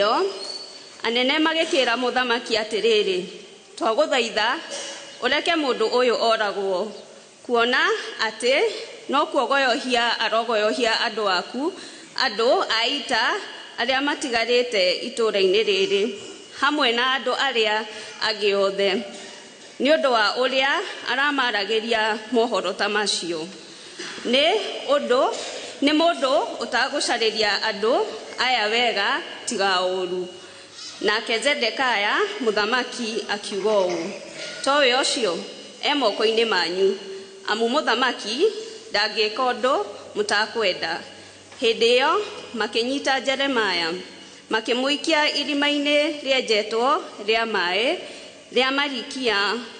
Ĩyo anene magĩkĩra mũthamaki atĩrĩrĩ, twagũthaitha ũreke mũndũ ũyũ oragwo, kuona atĩ no kuogoyohia arogoyohia andũ aku, andũ a ita arĩa matigarĩte itũũra-inĩ rĩrĩ, hamwe na andũ arĩa angĩ othe, nĩ ũndũ wa ũrĩa aramaragĩria mohoro ta macio. Nĩ ũndũ nĩ mũndũ ũtagũcarĩria andũ aya wega tiga ũũru. Nake Zedekaya mũthamaki akiuga ũũ, towe ũcio e moko-inĩ manyu, amu mũthamaki ndangĩka ũndũ mũtakwenda. Hĩndĩ ĩyo makĩnyita Jeremaya, makĩmũikia irima-inĩ rĩenjetwo rĩa maĩ rĩa Malikia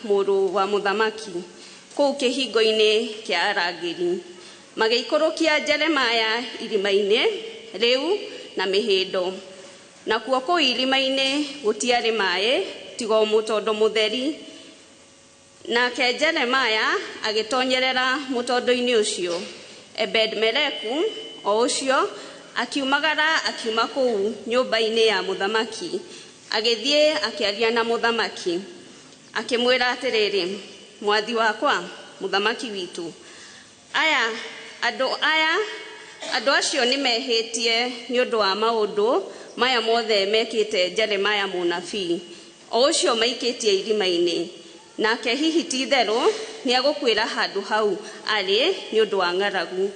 mũrũ wa mũthamaki, kũu kĩhingo-inĩ kĩa arangĩri. Magĩikũrũkia Jeremaya irima-inĩ rĩu na mĩhĩndo. Nakuo kũu irima-inĩ gũtiarĩ maĩ tiga o mũtondo mũtheri. Nake Jeremaya agĩtonyerera mũtondo-inĩ ũcio. Ebed-Meleku o ũcio akiumagara akiuma kũu nyũmba-inĩ ya mũthamaki, agĩthiĩ akĩaria na mũthamaki, akĩmwĩra atĩrĩrĩ, mwathi wakwa mũthamaki witũ, aya andũ aya andũ acio nĩmehĩtie nĩ ũndũ wa maũndũ maya mothe mekĩte Jeremaya mũnabii, o ũcio maikĩtie irima-inĩ. Nake hihi ti-itherũ nĩegũkuĩra handũ hau arĩ nĩ ũndũ wa ng'aragu,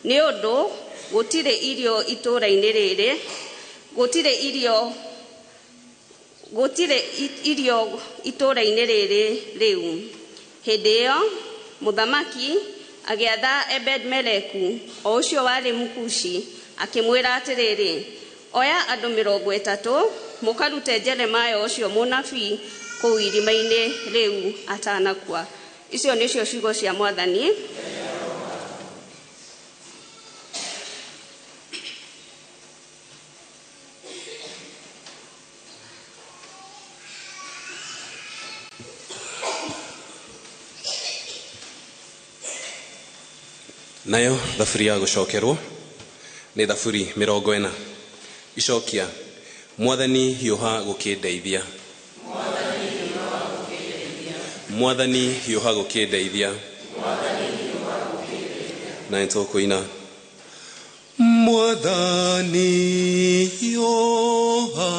nĩ ũndũ gũtirĩ irio itũũra-inĩ rĩrĩ, gũtirĩ irio gũtirĩ irio itũũra-inĩ rĩrĩ rĩu. Hĩndĩ ĩyo mũthamaki agĩatha Ebed-Meleku, o ũcio warĩ Mũkushi, akĩmwĩra atĩrĩrĩ, oya andũ 30 mũkarute Jeremaya ũcio mũnabii kũu irima-inĩ rĩu atanakua. Icio nĩcio ciugo cia Mwathani. Nayo thaburi ya gũcokerwo nĩ thaburi 40. Icokia, Mwathani hiũha gũkĩndeithia. Mwathani hiũha gũkĩndeithia. Na nĩtũkũina Mwathani hiũha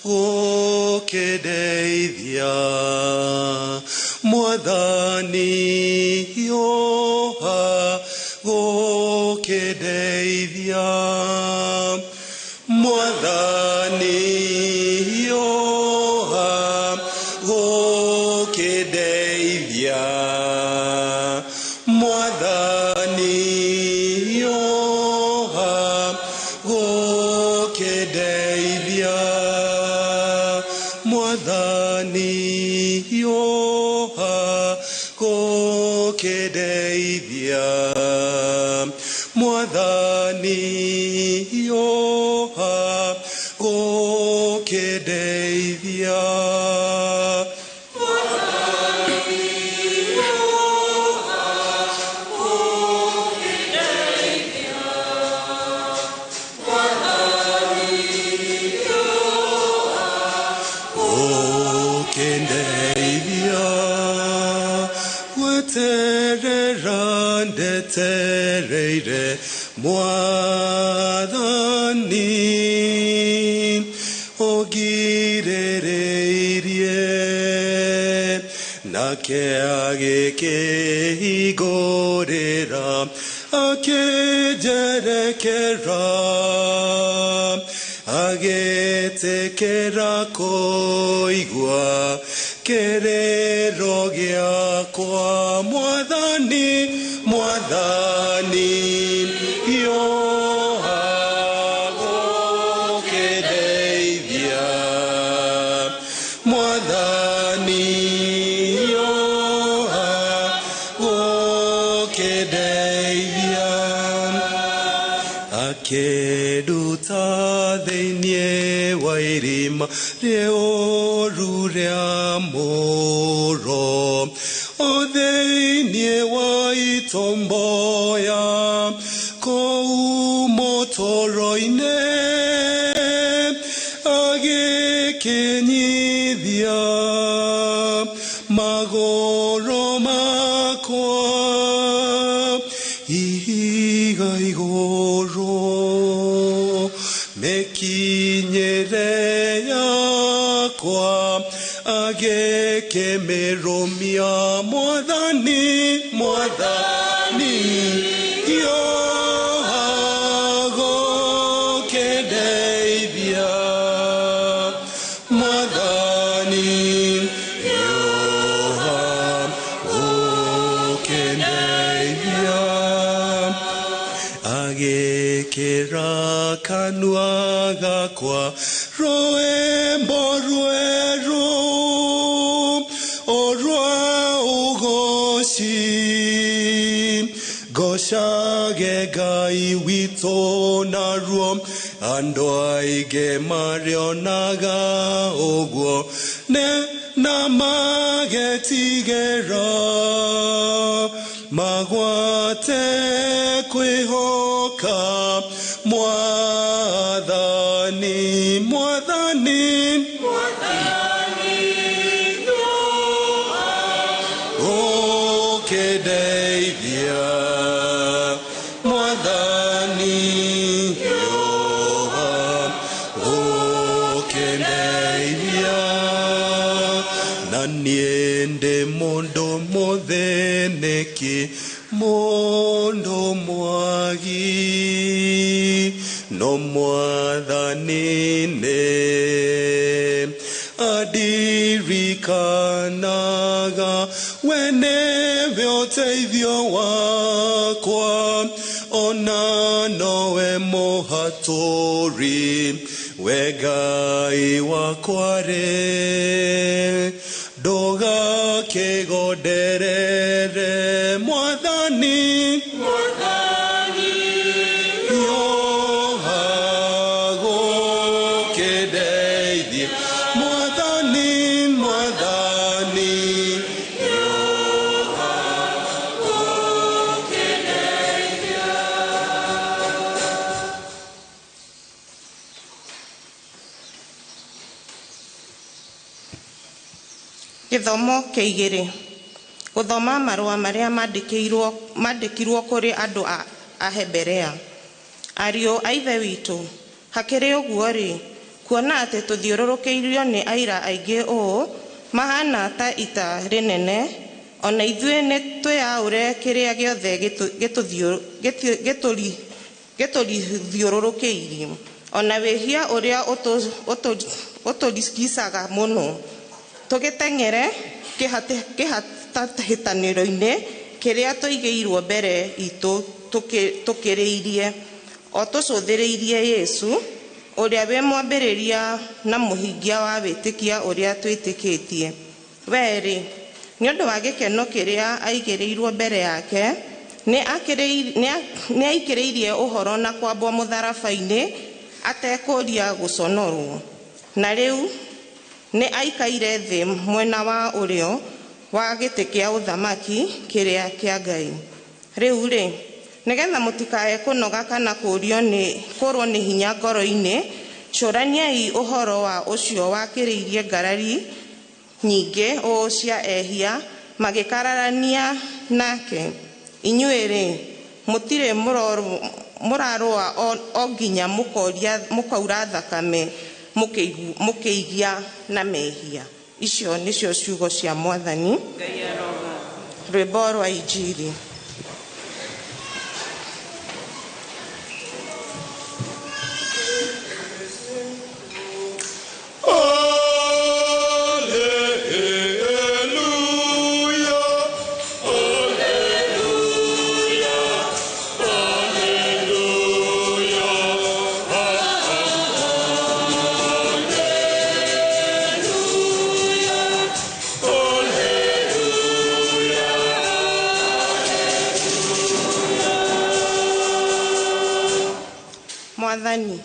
gũkĩndeithia. Mwathani hiũha gũkĩndeithia. Mwathani hiũha gũkĩndeithia. Mwathani hiũha gũkĩndeithia. Mwathani hiũha gũkĩndeithia. Mwathani hiũha gũkĩndeithia. Gũkĩndeithia. Gweterera ndetereire Mwathani, ũngirĩrĩirie, nake agĩkĩhingũrĩra, akĩnjerekera, agĩtĩkĩra kũigua kĩrĩro gĩakwa. Mwathani, Mwathani hiũha gũkĩndeithia. Mwathani hiũha gũkĩndeithia. Akĩnduta thĩinĩ wa irima rĩũru rĩa mũro, o thĩinĩ wa itomboya kũu mũtũro-inĩ, Agĩkĩnyithia magũrũ makwa ihiga igũrũ mĩkinyĩre yakwa agĩkĩmĩrũmia Mwathani Mwathani yoha gũkĩndeithia Mwathani yoha gũkĩndeithia agĩkĩra kanua gakwa rwĩmbo rwerũ o rwa ũgoci ngocage Ngai witũ naruo andũ aingĩ marĩonaga ũguo na magetigĩra magwate kwĩhoka Mwathani Mwathani Mwathani ũkĩndeithia Mwathani yoha ũkĩndeithia na niĩ ndĩ mũndũ mũthĩnĩki mũndũ mwagi no Mwathani nĩ adirikanaga we nĩwe ũteithio wakwa ona nowe mũhatũri we Ngai wakwa rĩ ndũgakĩgonderere Mwathani Mwathani yoha gũkĩndeithia Mwathani Mwathani yoha gũkĩndeithia. Gĩthomo kĩa igĩrĩ gũthoma marũa marĩa mandĩkirwo kũrĩ andũ a Aheberea. Ariũ a Ithe witũ, hakĩrĩ ũguo rĩ, kuona atĩ tũthiũrũrũkĩirio nĩ aira aingĩ ũũ mahana ta ita rĩnene, ona ithuĩ nĩ twĩyaũre kĩrĩa gĩothe gĩtũthiũrũrũkĩirie, ona wĩhia ũrĩa ũtũrigicaga mũno, tũgĩteng'ere kĩhatahĩtanĩro-inĩ kĩrĩa tũigĩirwo mbere itũ tũkĩrĩirie, o tũcũthĩrĩirie Yesu ũrĩa wĩ mwambĩrĩria na mũhingia wa wĩtĩkia ũrĩa twĩtĩkĩtie. We-rĩ, nĩ ũndũ wa gĩkeno kĩrĩa aigĩrĩirwo mbere yake, nĩ aikĩrĩirie ũhoro na kwambwo mũtharaba-inĩ atekũũria gũconorwo. Na rĩu nĩ aikaire thĩ mwena wa ũrĩo wa gĩtĩ kĩa ũthamaki kĩrĩa kĩa Ngai. Rĩu rĩ, nĩgetha mũtikae kũnoga kana kũrwo nĩ hinya ngoro-inĩ, cũraniai ũhoro wa ũcio wakĩrĩirie ngarari nyingĩ ũũ cia ehia magĩkararania nake. Inyuĩ rĩ, mũtirĩ mũrarũa o nginya mũkaura thakame mũkĩigia na mehia. Icio nĩcio ciugo cia Mwathani. Rwĩmbo rwa Injiri. Mwathani,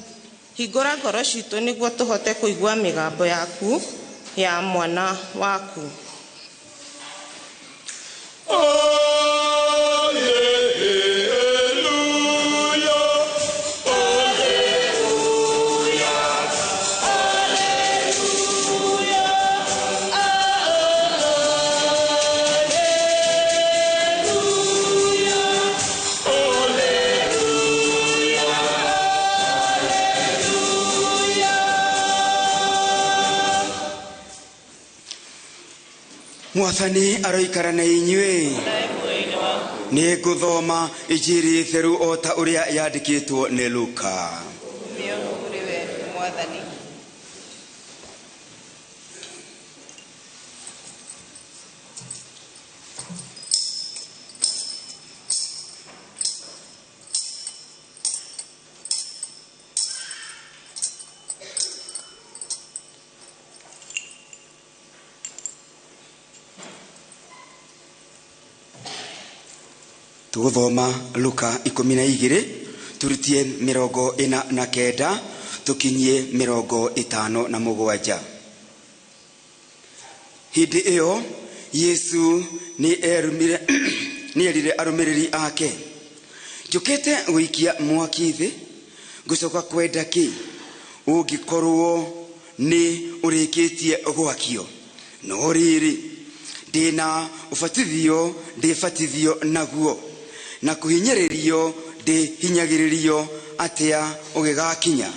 hingũra ngoro citũ nĩguo tũhote kũigua mĩgambo yaku ya mwana waku. Alleluia, alleluia, alleluia. Mwathani aroikara na inyuĩ. Nĩ ngũthoma Injiri theru o ta ũrĩa yandĩkĩtwo nĩ Luka. Tũgũthoma Luka 12 turutie 49 tukinyie 57. Hĩndĩ ĩyo Yesu nĩ erire arũmĩrĩri ake, njũkĩte gũikia mwaki thĩ, ngũcoka kwenda kĩ ũngĩkorwo nĩ ũrĩkĩtie gwakio? No rĩrĩ, ndĩna ũbatithio ndĩbatithio naguo, na kũhinyĩrĩrio ndĩhinyagĩrĩrio atĩa ũgĩgakinya?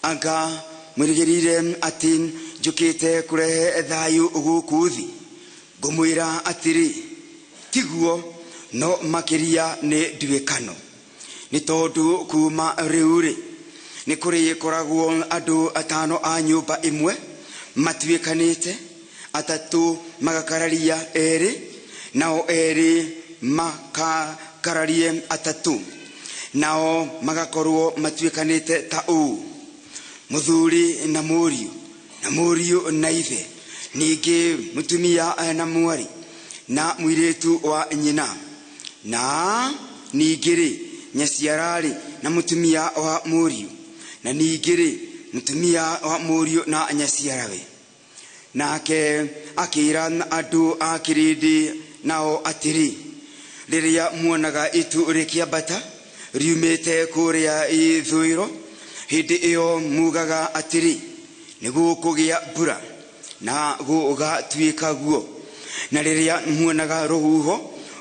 Anga mwĩrĩgĩrĩire atĩ njũkĩte kũrehe thayũ gũkũ thĩ? Ngũmwĩra atĩrĩ, tiguo, no makĩria nĩ nduĩkano. Nĩ tondũ kuma rĩu-rĩ, nĩ kũrĩkoragwo andũ atano a nyũmba ĩmwe matuĩkanĩte, atatũ magakararia erĩ, nao erĩ makakararie atatũ, nao magakorwo matuĩkanĩte ta ũũ: mũthuri na mũriũ, na mũriũ na ithe, ningĩ mũtumia na mwarĩ, na mũirĩtu wa nyina, na ningĩ-rĩ nyaciara-rĩ na mũtumia wa mũriũ, na ningĩ-rĩ mũtumia wa mũriũ na nyaciarawe. Nake akĩra andũ a kĩrĩndĩ nao atĩrĩ, rĩrĩa muonaga itu rĩkĩambata riumĩte kũrĩa ithũĩro, hĩndĩ ĩyo mugaga atĩrĩ, nĩ gũkũgĩa mbura, na gũgatuĩka guo. Na rĩrĩa muonaga rũhuho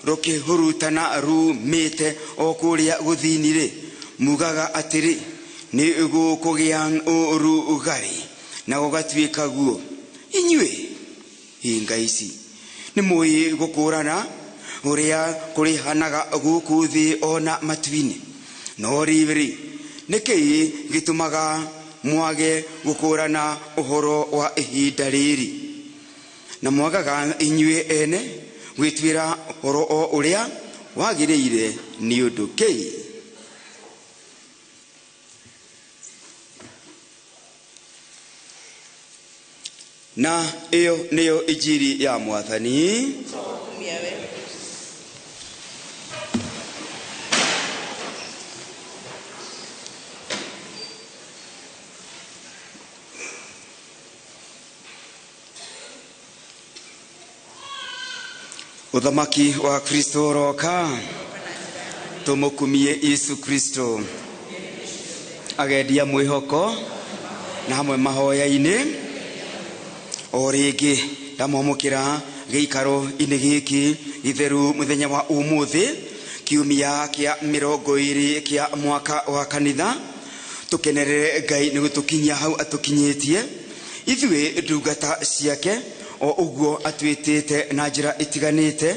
rũkĩhurutana rumĩte o kũrĩa gũthini-rĩ, mugaga atĩrĩ, nĩ gũkũgĩa ũrugarĩ, na gũgatuĩka guo. Inyuĩ hinga ici nĩ mũĩ gũkũrana ũrĩa kũrĩhanaga gũkũ thĩ ona matu-inĩ, no rĩrĩ, nĩkĩĩ gĩtũmaga mwage gũkũrana ũhoro wa ihinda rĩrĩ? Na mwagaga inyuĩ ene gwĩtuĩra ũhoro o ũrĩa wagĩrĩire nĩ ũndũ kĩ? Na ĩyo nĩyo Injiri ya Mwathani. Uthamaki wa Kristo ũroka, tũmũkumie Yesu Kristo. Agendia mwĩhoko na hamwe mahoya-inĩ. O rĩngĩ ndamwamũkĩra gĩikaro-inĩ gĩkĩ gĩtheru mũthenya wa ũmũthĩ, kiumia kĩa 20 kĩa mwaka wa kanitha. Tũkenerere Ngai nĩ gũtũkinyia hau atũkinyĩtie ithuĩ ndungata ciake, o ũguo atwĩtĩte na njĩra ĩtiganĩte,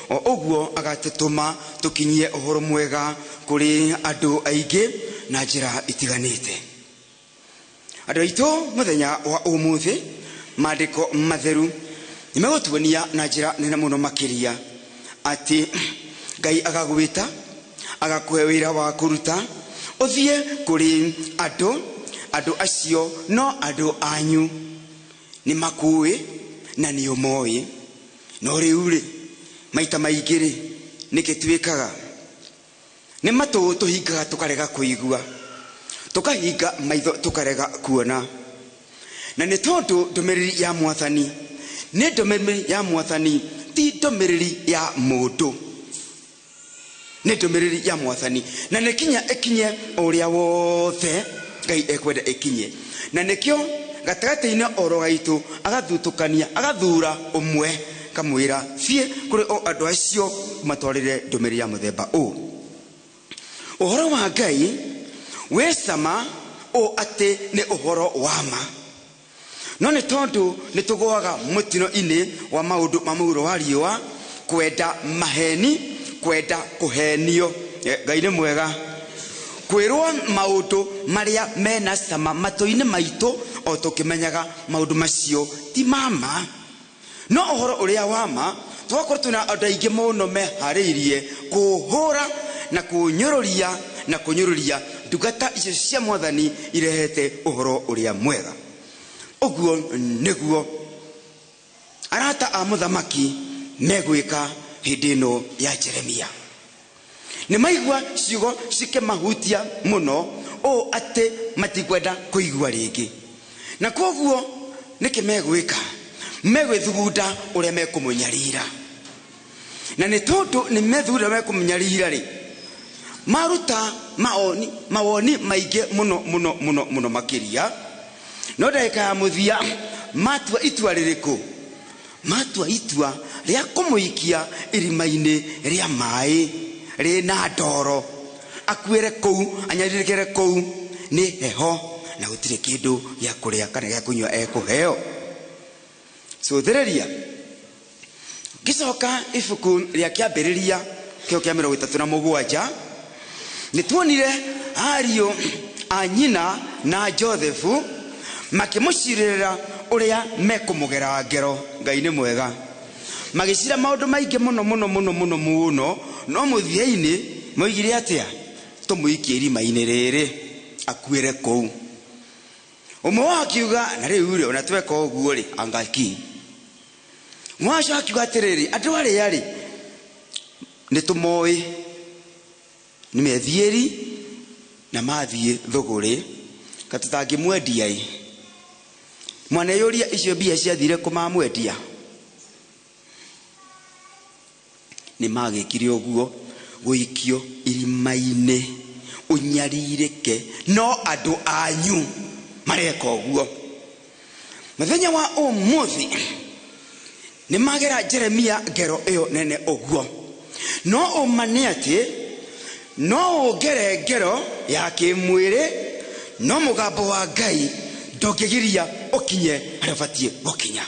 o ũguo agatũtũma tũkinyie ũhoro mwega kũrĩ andũ aingĩ na njĩra ĩtiganĩte. Andũ aitũ, mũthenya wa ũmũthĩ maandĩko matheru nĩ megũtuonia na njĩra nene mũno makĩria atĩ Ngai agagwĩta, agakũhe wĩra wa kũruta, ũthiĩ kũrĩ andũ, andũ acio no andũ anyu, nĩ makũĩ na nĩ ũmoĩ. No rĩu-rĩ, maita maingĩ-rĩ, nĩkĩ twĩkaga? Nĩ matũ tũhingaga tũkarega kũigua, tũkahinga maitho tũkarega kuona. Na nĩ tondũ ndũmĩrĩri ya Mwathani nĩ ndũmĩrĩri ya Mwathani, ti ndũmĩrĩri ya mũndũ, nĩ ndũmĩrĩri ya Mwathani, na nĩ kinya ĩkinye ũrĩa wothe Ngai ekwenda ĩkinye. Na nĩkĩo gatagatĩ-inĩ oro gaitũ agathutũkania, agathura ũmwe, kamwĩra thiĩ kũrĩ o andũ acio matwarĩre ndũmĩrĩri ya mũthemba ũũ. Ũhoro wa Ngai wĩ cama o atĩ nĩ ũhoro wa ma. No nĩ tondũ nĩ tũgũaga mũtino-inĩ wa maũndũ ma mũhuro wa riũa, kwenda maheni, kwenda kũhenio. Ngai nĩ mwega. Kwĩrwo maũndũ marĩa mena cama matũ-inĩ maitũ o tũkĩmenyaga maũndũ macio ti mama. No ũhoro ũrĩa wa ma, tũgakorwo twĩna andũ aingĩ mũno meharĩirie kũhũra na kũnyũrũria na kũnyũrũria ndungata icio cia Mwathani irehete ũhoro ũrĩa mwega. Ũguo nĩguo arata a mũthamaki megwĩka hĩndĩ ĩno ya Jeremia. Nĩ maigua ciugo cikĩmahutia mũno ũũ atĩ matikwenda kũigua rĩngĩ. Na koguo nĩkĩ megwĩka? Megwĩthugunda ũrĩa mekũmũnyarira. Na nĩ tondũ nĩ methugunda mekũmũnyarira rĩ, maruta mawoni maingĩ mũno mũno mũno mũno makĩria. No ndagĩka ya mũthia matua itua rĩrĩkũ? Matua itua rĩa kũmũikia irima-inĩ rĩa maĩ rĩna ndoro, akuĩre kũu, anyarirĩkĩre kũu nĩ heho na gũtirĩ kĩndũ gĩa kũrĩa kana gĩa kũnyua ekũheo. Cũthĩrĩria ngĩcoka ibuku rĩa kĩambĩrĩria kĩo kĩa 37, nĩ tuonire ariũ a nyina na Josefu makĩmũcirĩrĩra ũrĩa mekũmũgera ngero. Ngai nĩ mwega. Magĩcira maũndũ maingĩ mũno mũno mũno mũno mũno, no mũthia-inĩ moigire atĩa? Tũmũikie irima-inĩ rĩrĩ akuĩre kũu. Ũmwe wao akiuga, na rĩu rĩ, ona tweka ũguo rĩ, anga ki. Mwaco akiuga atĩrĩrĩ, andũ arĩa rĩ, nĩ tũmoĩ, nĩ methiĩri na mathiĩ thũgũrĩ, ka tũtangĩmwendia ĩ. Mwaneyũria icio mbia ciathire kũ mamwendia? Nĩ magĩkire ũguo, gũikio irima-inĩ, ũnyarirĩke, no andũ anyu mareka ũguo. Mũthenya wa ũmũthĩ nĩ magera Jeremia ngero ĩyo nene ũguo. No ũma nĩ atĩ no ũngere ngero ya kĩmwĩrĩ, no mũgambo wa Ngai ndũngĩgiria ũkinye harĩa ũbatiĩ gũkinya.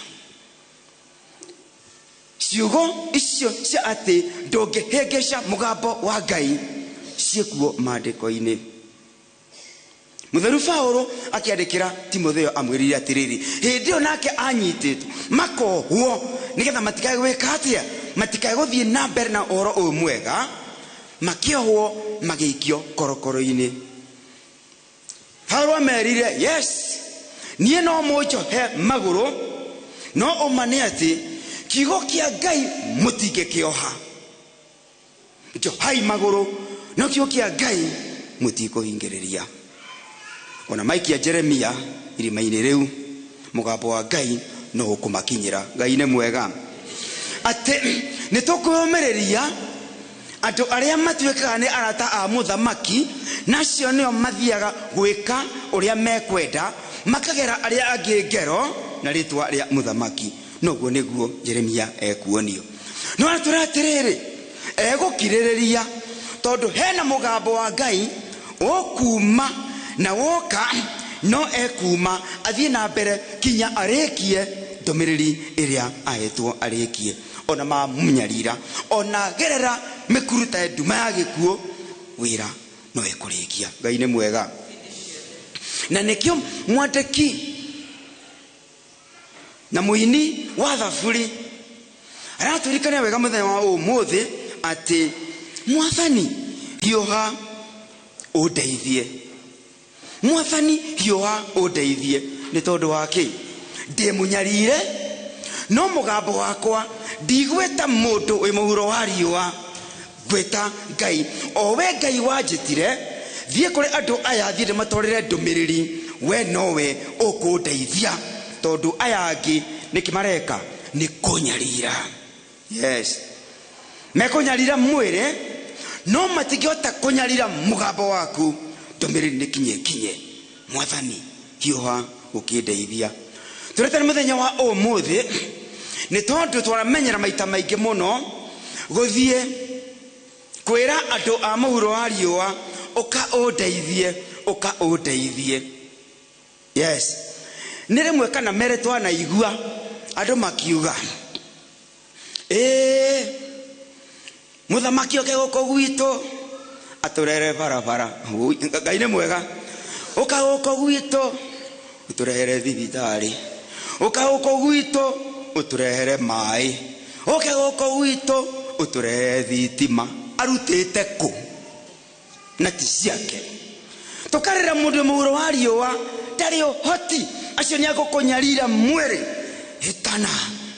Ciugo icio cia atĩ ndũngĩhĩngĩca mũgambo wa Ngai ciĩkuo maandĩko-inĩ. Mũtheru Paũlũ akĩandĩkĩra Timotheo amwĩrire atĩrĩrĩ, hĩndĩ ĩyo nake anyitĩtwo makohwo nĩgetha matikae gwĩka atĩa, matikae gũthiĩ na mbere na ũhoro ũyũ mwega, makĩohwo magĩikio korokoro-inĩ. Paũlũ amerire, yes, niĩ no mũnjohe magũrũ, no ũma nĩ atĩ kiugo kĩa Ngai mũtingĩkĩoha. Njohai magũrũ, no kiugo kĩa Ngai mũtikũhingĩrĩria. Ona maikia Jeremia irima-inĩ rĩu, mũgambo wa Ngai no ũkũmakinyĩra. Ngai nĩ mwega. Atĩ nĩ tũkwĩyũmĩrĩria andũ arĩa matuĩkaga nĩ arata a mũthamaki, na acio nĩo mathiaga gwĩka ũrĩa mekwenda, makagera arĩa angĩ ngero na rĩtwa rĩa mũthamaki. Noguo nĩguo Jeremia ekuonio. No atwĩra atĩrĩrĩ, egũkirĩrĩria tondũ hena mũgambo wa Ngai ũkuma na woka, no ekuma athiĩ na mbere kinya arĩkie ndũmĩrĩri ĩrĩa ahetwo arĩkie. Ona mamũnyarira, ona gerera mĩkuru ta nduma ya gĩkuũ, wĩra no ekũrĩkia. Ngai nĩ mwega. Na nĩkĩo mwandĩki na mũini wa thaburi aratũririkania wega mũthenya wa ũmũthĩ atĩ Mwathani hiũha ũndeithie. Mwathani hiũha ũndeithie. Nĩ tondũ wa kĩ? Ndĩ mũnyarire, no mũgambo wakwa ndigwĩta mũndũ wĩ mũhuro wa riũa, ngwĩta Ngai, o we Ngai wanjĩtire, thiĩ kũrĩ andũ aya, thiĩ ndĩmatwarĩre ndũmĩrĩri, we nowe ũkũndeithia, tondũ aya angĩ nĩkĩ mareka? Nĩ kũnyarira. Yes, mekũnyarira mwĩrĩ, no matingĩhota kũnyarira mũgambo waku. Ndũmĩrĩri nĩ kinye kinye. Mwathani hiũha ũkĩndeithia. Tũrete nĩ mũthenya wa ũmũthĩ, nĩ tondũ twaramenyera maita maingĩ mũno gũthiĩ kwĩra andũ a mũhuro wa riũa, ũka ũndeithie, ũka ũndeithie. Yes, Nĩ rĩmwe kana mere twanaigua andũ makiuga mũthamaki oke gũkũ gwitũ atũrehere barabara. Ngai nĩ mwega. Ũka gũkũ gwitũ ũtũrehere thibitarĩ, ũka gũkũ gwitũ ũtũrehere maĩ, ũke gũkũ gwitũ ũtũrehere thitima. Arutĩte kũ na ti ciake? Tũkarĩra mũndũ mũhuro wa riũa ndarĩ ũhoti, acio nĩ agũkũnyarira mwĩrĩ. Ĩtana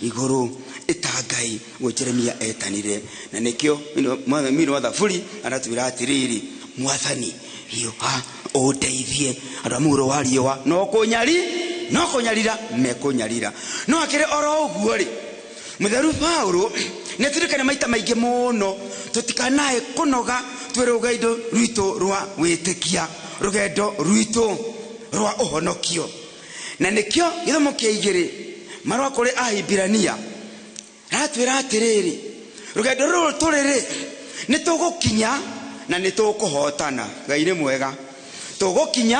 igũrũ, ĩta Ngai ũguo Jeremia etanire. Na nĩkĩo mini wa Thaburi aratwĩra atĩrĩrĩ, Mwathani hiũha ũndeithie. Andũ a mũhuro wa riũa no kũnyarira mekũnyarira. No akĩrĩ oro ũguo rĩ, mũtheru Paulo nĩ atirikane maita maingĩ mũno tũtikanae kũnoga twĩ rũgendo rwitũ rwa wĩtĩkia, rũgendo rwitũ rwa ũhonokio. Na nĩkĩo gĩthomo kĩa igĩrĩ marũa kũrĩ Ahibirania aratwĩra atĩrĩrĩ, rũgendo rũrũ tũrĩ rĩ nĩ tũgũkinya na nĩ tũkũhotana. Ngai nĩ mwega. Tũgũkinya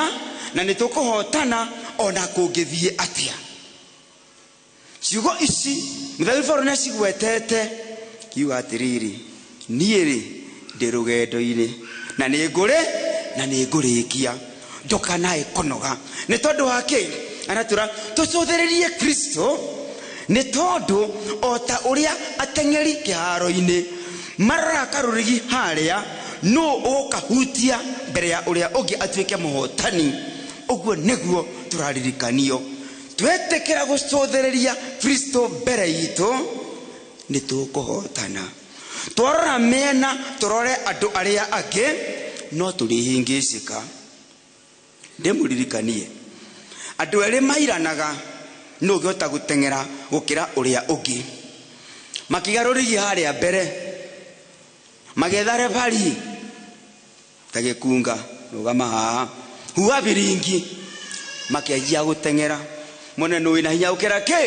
na nĩ tũkũhotana ona kũngĩthiĩ atĩa. Ciugo ici mũtheru Paulo nĩ acigwetete kiuga atĩrĩrĩ, niĩ rĩ ndĩ rũgendo-inĩ na nĩ ngũrĩ na nĩ ngũrĩkia, ndũkanae kũnoga. Nĩ tondũ wa kĩ? Aratwĩra tũcũthĩrĩrie Kristo, nĩ tondũ o ta ũrĩa ateng'eri kĩharo-inĩ maroraga karũrigi harĩa nũ ũgũkahutia mbere ya ũrĩa ũngĩ atuĩke mũhotani, ũguo nĩguo tũraririkanio. Twetĩkĩra gũcũthĩrĩria Kristo mbere itũ nĩ tũkũhotana. Twarora mĩena tũrore andũ arĩa angĩ no tũrĩhĩngĩcĩka. Ndĩmũririkanie andũ erĩ mairanaga nũ ũngĩhota gũteng'era gũkĩra ũrĩa ũngĩ. Makiga rũrigi harĩa mbere, magĩetha rebari ta gĩkunga, rũgama haha, huha biringi, makĩanjia gũteng'era. Mone nũ wĩna hinya gũkĩra kĩ?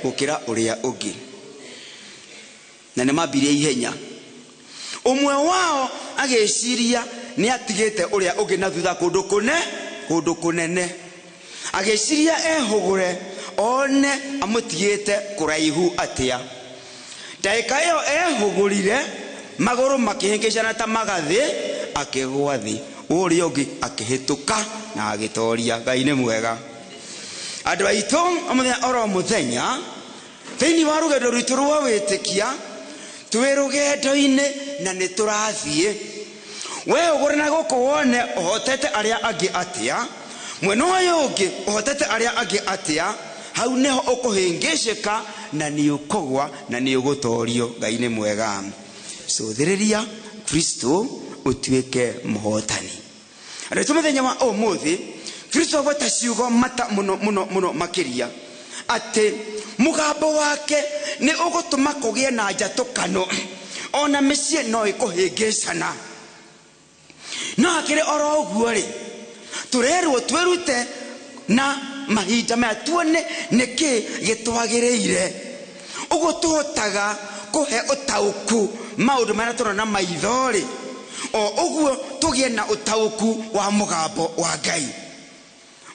Gũkĩra ũrĩa ũngĩ. Na nĩ mambirie ihenya. Ũmwe wao agĩciria nĩ atigĩte ũrĩa ũngĩ na thutha kũndũ kũnene. Agĩciria ehũgũre one amũtigĩte kũraihu atĩa. Ndagĩka ĩyo ehũgũrire, magũrũ makĩhĩngĩcana ta magathĩ, akĩgũa thĩ. Ũrĩa ũngĩ akĩhĩtũka na agĩtoria. Ngai nĩ mwega. Andũ aitũ mũthenya oro mũthenya thĩinĩ wa rũgendo rwitũ rwa wĩtĩkia twĩ rũgendo-inĩ na nĩ tũrathiĩ. We ũgũre na gũkũ wone ũhotete arĩa angĩ atĩa, mwena ũyũ ũngĩ ũhotete arĩa angĩ atĩa, hau nĩho ũkũhĩngĩcĩka na nĩ ũkũgwa na nĩ ũgũtorio. Ngai nĩ mwega. Cũthĩrĩria Kristo ũtuĩke mũhotani. Andũ aitũ mũthenya wa ũmũthĩ Kristo agweta ciugo mata mũno mũno mũno makĩria atĩ mũgambo wake nĩ ũgũtũma kũgĩe na njatũkano, ona mĩciĩ no ĩkũhĩngĩcana. No akĩrĩ oro ũguo rĩ, tũrerwo twĩrute na mahinda maya tuone nĩkĩ gĩtwagĩrĩire. Ũguo tũhotaga kũhe ũtaũku maũndũ marĩa tũrona na maitho rĩ, o ũguo tũgĩe na ũtaũku wa mũgambo wa Ngai,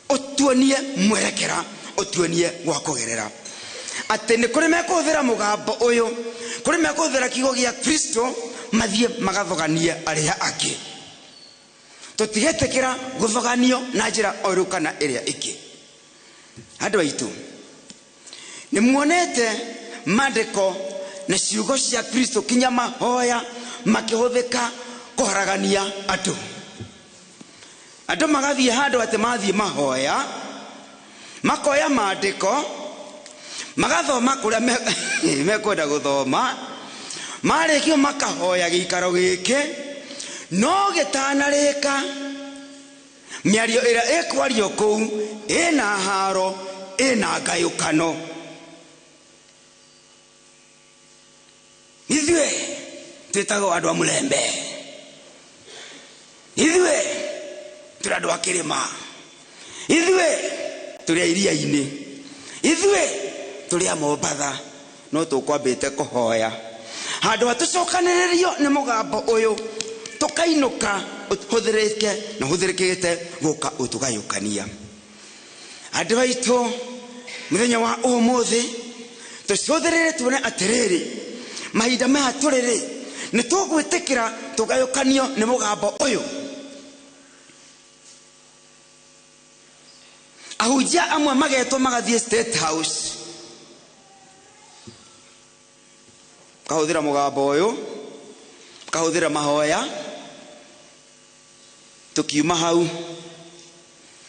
ũtuonie mwerekera, ũtuonie gwa kũgerera. Atĩ nĩ kũrĩ mekũhũthĩra mũgambo ũyũ, kũrĩ mekũhũthĩra kiugo gĩa Kristo mathiĩ magathoganie arĩa angĩ. Tũtigetĩkĩra gũthoganio na njĩra o ĩrĩkũ kana ĩrĩa ĩngĩ. Andũ aitũ nĩ muonete maandĩko na ciugo cia Kristo kinya mahoya makĩhũthĩka kũharagania andũ. Andũ magathiĩ handũ atĩ mathiĩ mahoya, makoya maandĩko, magathoma kũrĩa mekwenda gũthoma, marĩkio makahoya gĩikaro gĩkĩ, no gĩtanarĩka mĩario ĩrĩa ĩkwario kũu ĩna haro, ĩna ngayũkano. Ithuĩ twĩtagwo andũ a Mũlembe, ithuĩ tũrĩ andũ a kĩrĩma, ithuĩ tũrĩ a iria-inĩ, ithuĩ tũrĩ a Mombatha, no tũkwambĩte kũhoya handũ hatũcokanĩrĩrio nĩ mũgambo ũyũ, tũkainũka ũhũthĩrĩke na ũhũthĩrĩkĩte gũka ũtũgayũkania. Andũ aitũ Muthenya wa umuthi tucũthĩrĩre tuone atĩrĩrĩ, mahinda maya tũrĩ-rĩ, nĩ tũgwĩtĩkĩra tũgayũkanio nĩ mũgambo ũyũ. Ahunjia amwe magetwo magathiĩ State House, kahũthĩra mũgambo ũyũ, kahũthĩra mahoya, tũkiuma hau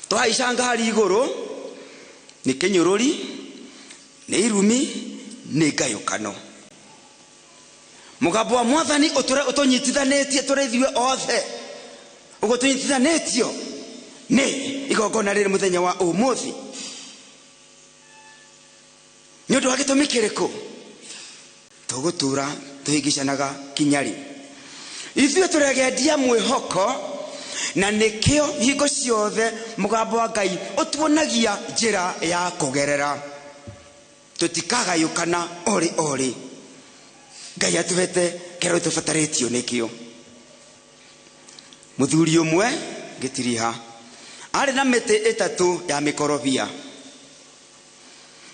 twahaica ngari igũrũ, nĩ kĩnyũrũri, nĩ irumi, nĩ ngayũkano. Mũgambo wa mwathani ũtũre ũtũnyitithanĩtie tũrĩ ithuĩ othe, ũguo tũnyitithanĩtio nĩ igongona rĩrĩ mũthenya wa ũmũthĩ. Nĩ ũndũ wa gĩtũmi kĩrĩkũ tũgũtũra tũhĩngĩcanaga kinya rĩ? Ithuĩ tũregendia mwĩhoko, na nĩkĩo hingo ciothe mũgambo wa Ngai ũtuonagia njĩra ya kũgerera. Tũtikagayũkana orĩ orĩ. Ngai atũhete kĩrĩa tũbatarĩtio nĩkĩo. Mũthuri ũmwe gĩtiriha arĩ na mĩtĩ ĩtatũ ya mĩkorobia,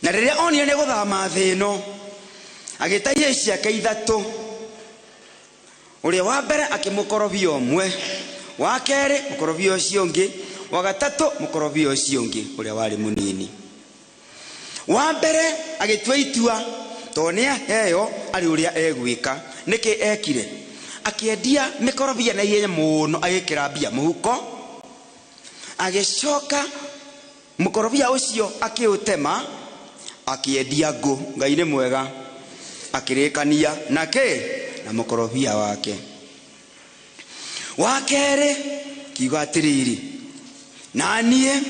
na rĩrĩa onire nĩ gũthama thĩ ĩno, agĩta ihĩĩ ciake ithatũ. Ũrĩa wa mbere akĩmũkorobia ũmwe, wa kerĩ mũkorobia ũcio ũngĩ, wa gatatũ mũkorobia ũcio ũngĩ ũrĩa warĩ mũnini. Wa mbere agĩtua itua, tondũ nĩ aheo arĩ ũrĩa egwĩka. Nĩkĩ ekire? Akĩendia mĩkorobia na ihenya mũno, agĩkĩra mbia mũhuko, agĩcoka mũkorobia ũcio akĩũtema, akĩendia ngũ. Ngai nĩ mwega. Akĩrĩkania na kĩ? Na mũkorobia wake. Wa kerĩ kiuga atĩrĩrĩ, na niĩ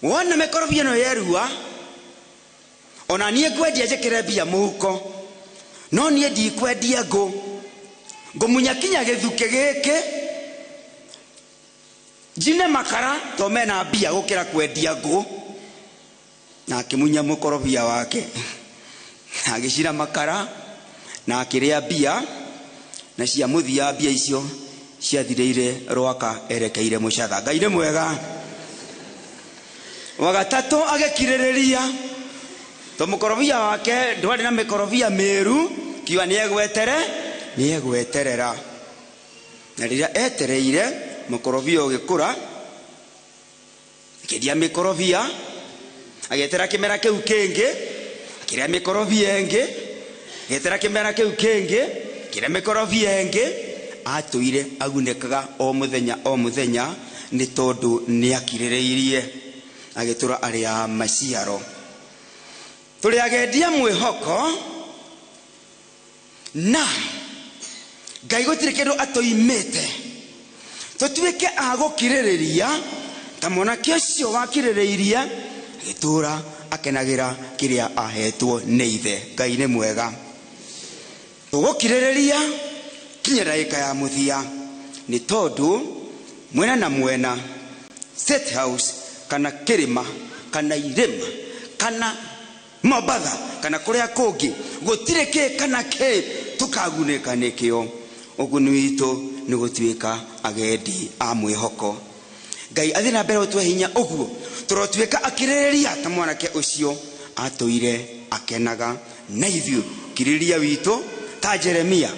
wona mĩkorobia ĩno yerua, ona niĩ ngwendia njĩkĩre mbia mũhuko, no niĩ ndikwendia ngũ, ngũmunya kinya gĩthukĩ gĩkĩ njine makara to mena mbia gũkĩra kwendia ngũ. Na akĩmunya mũkorobia wake, agĩcina makara na akĩrĩa mbia, na cia mũthia mbia icio ciathirĩire rwaka erekeire mũcatha. Ngai nĩ mwega. Wa gatatũ agĩkirĩrĩria, to mũkorobia wake ndwarĩ na mĩkorobia mĩru, kiuga nĩ egweterera. Na rĩrĩa etereire mũkorobia ũgĩkũra, akĩendia mĩkorobia, agĩetera kĩmera kĩu kĩngĩ, akĩrĩa mĩkorobia ĩngĩ, agĩetera kĩmera kĩu kĩngĩ, akĩrĩa mĩkorobia ĩngĩ. Atũire agunĩkaga o mũthenya o mũthenya, nĩ tondũ nĩ akirĩrĩirie, agĩtũra arĩa maciaro. Tũrĩ agendia mwĩhoko, na Ngai gũtirĩ kĩndũ atũimĩte. Tũtuĩke a gũkirĩrĩria ta mwanake ũcio wakirĩrĩirie, agĩtũra akenagĩra kĩrĩa ahetwo nĩ ithe. Ngai nĩ mwega. Tũgũkirĩrĩria kinya ndagĩka ya mũthia, nĩ tondũ mwena na mwena, State House kana kĩrĩma kana irĩma kana Mombatha kana kũrĩa kũngĩ, gũtirĩ kĩ kana kĩ tũkagunĩka nĩkĩo. Ũguni witũ nĩ gũtuĩka agendi a mwĩhoko. Ngai athiĩ na mbere gũtũhe hinya ũguo tũrotuĩka akirĩrĩria ta mwanake ũcio atũire akenaga, na ithuĩ kirĩrĩria witũ ta Jeremia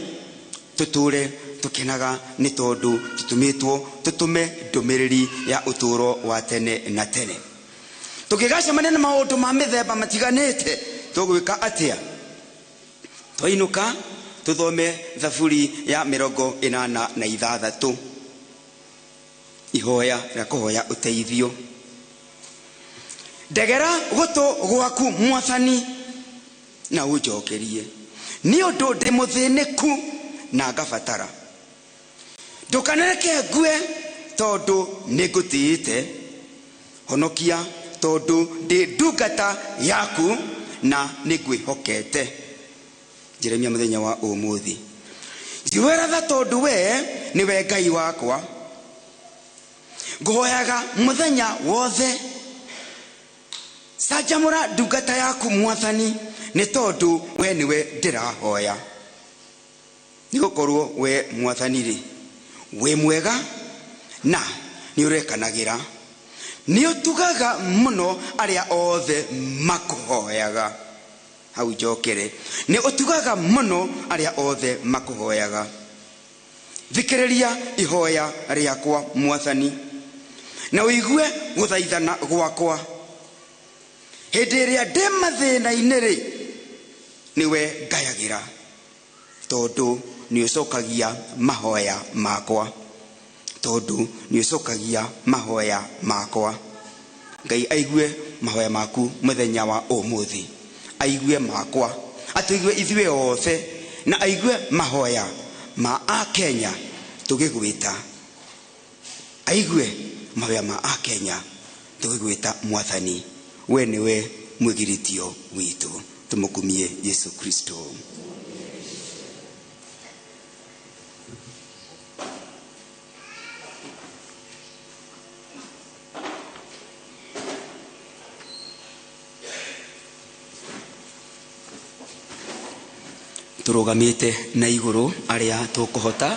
tũtũre tũkenaga, nĩ tondũ tũtũmĩtwo tũtũme ndũmĩrĩri ya ũtũũro wa tene na tene. Tũngĩgacemania na maũndũ ma mĩthemba matiganĩte, tũgwĩka atĩa? Twainũka tũthome Thaburi ya 86, ihoya rĩa kũhoya ũteithio. Ndegera gũtũ gwaku mwathani na ũnjokerie, nĩ ũndũ ndĩ mũthĩnĩku na ngabatara. Ndũkanareke ngue tondũ nĩ ngũtĩĩte, honokia tondũ ndĩ ndungata yaku na nĩ ngwĩhokete. Jeremia mũthenya wa ũmũthĩ. Njiguĩra tha tondũ we nĩwe Ngai wakwa, ngũhoyaga mũthenya wothe. Canjamũra ndungata yaku mwathani, nĩ tondũ we nĩwe ndĩrahoya. Nĩ gũkorwo we mwathani rĩ, wĩ mwega na nĩ ũrekanagĩra. Nĩ ũtugaga mũno arĩa othe makũhoyaga. Hau njokere, nĩ ũtugaga mũno arĩa othe makũhoyaga. Thikĩrĩria ihoya rĩakwa Mwathani, na ũigue gũthaithana gwakwa. Hĩndĩ ĩrĩa ndĩ mathĩna-inĩ rĩ, nĩwe ngayagĩra, tondũ nĩ ũcokagia mahoya makwa. Tondũ nĩ ũcokagia mahoya makwa. Ngai aigue mahoya maku mũthenya wa ũmũthĩ, aigue makwa, atũigue ithuĩ othe, na aigue mahoya ma Akenya tũgĩgwĩta. Aigue mahoya ma Akenya tũgĩgwĩta Mwathani, we nĩwe mwĩgiritio witũ. Tũmũkumie Yesu Kristo. Tũrũgamĩte na igũrũ arĩa tũkũhota,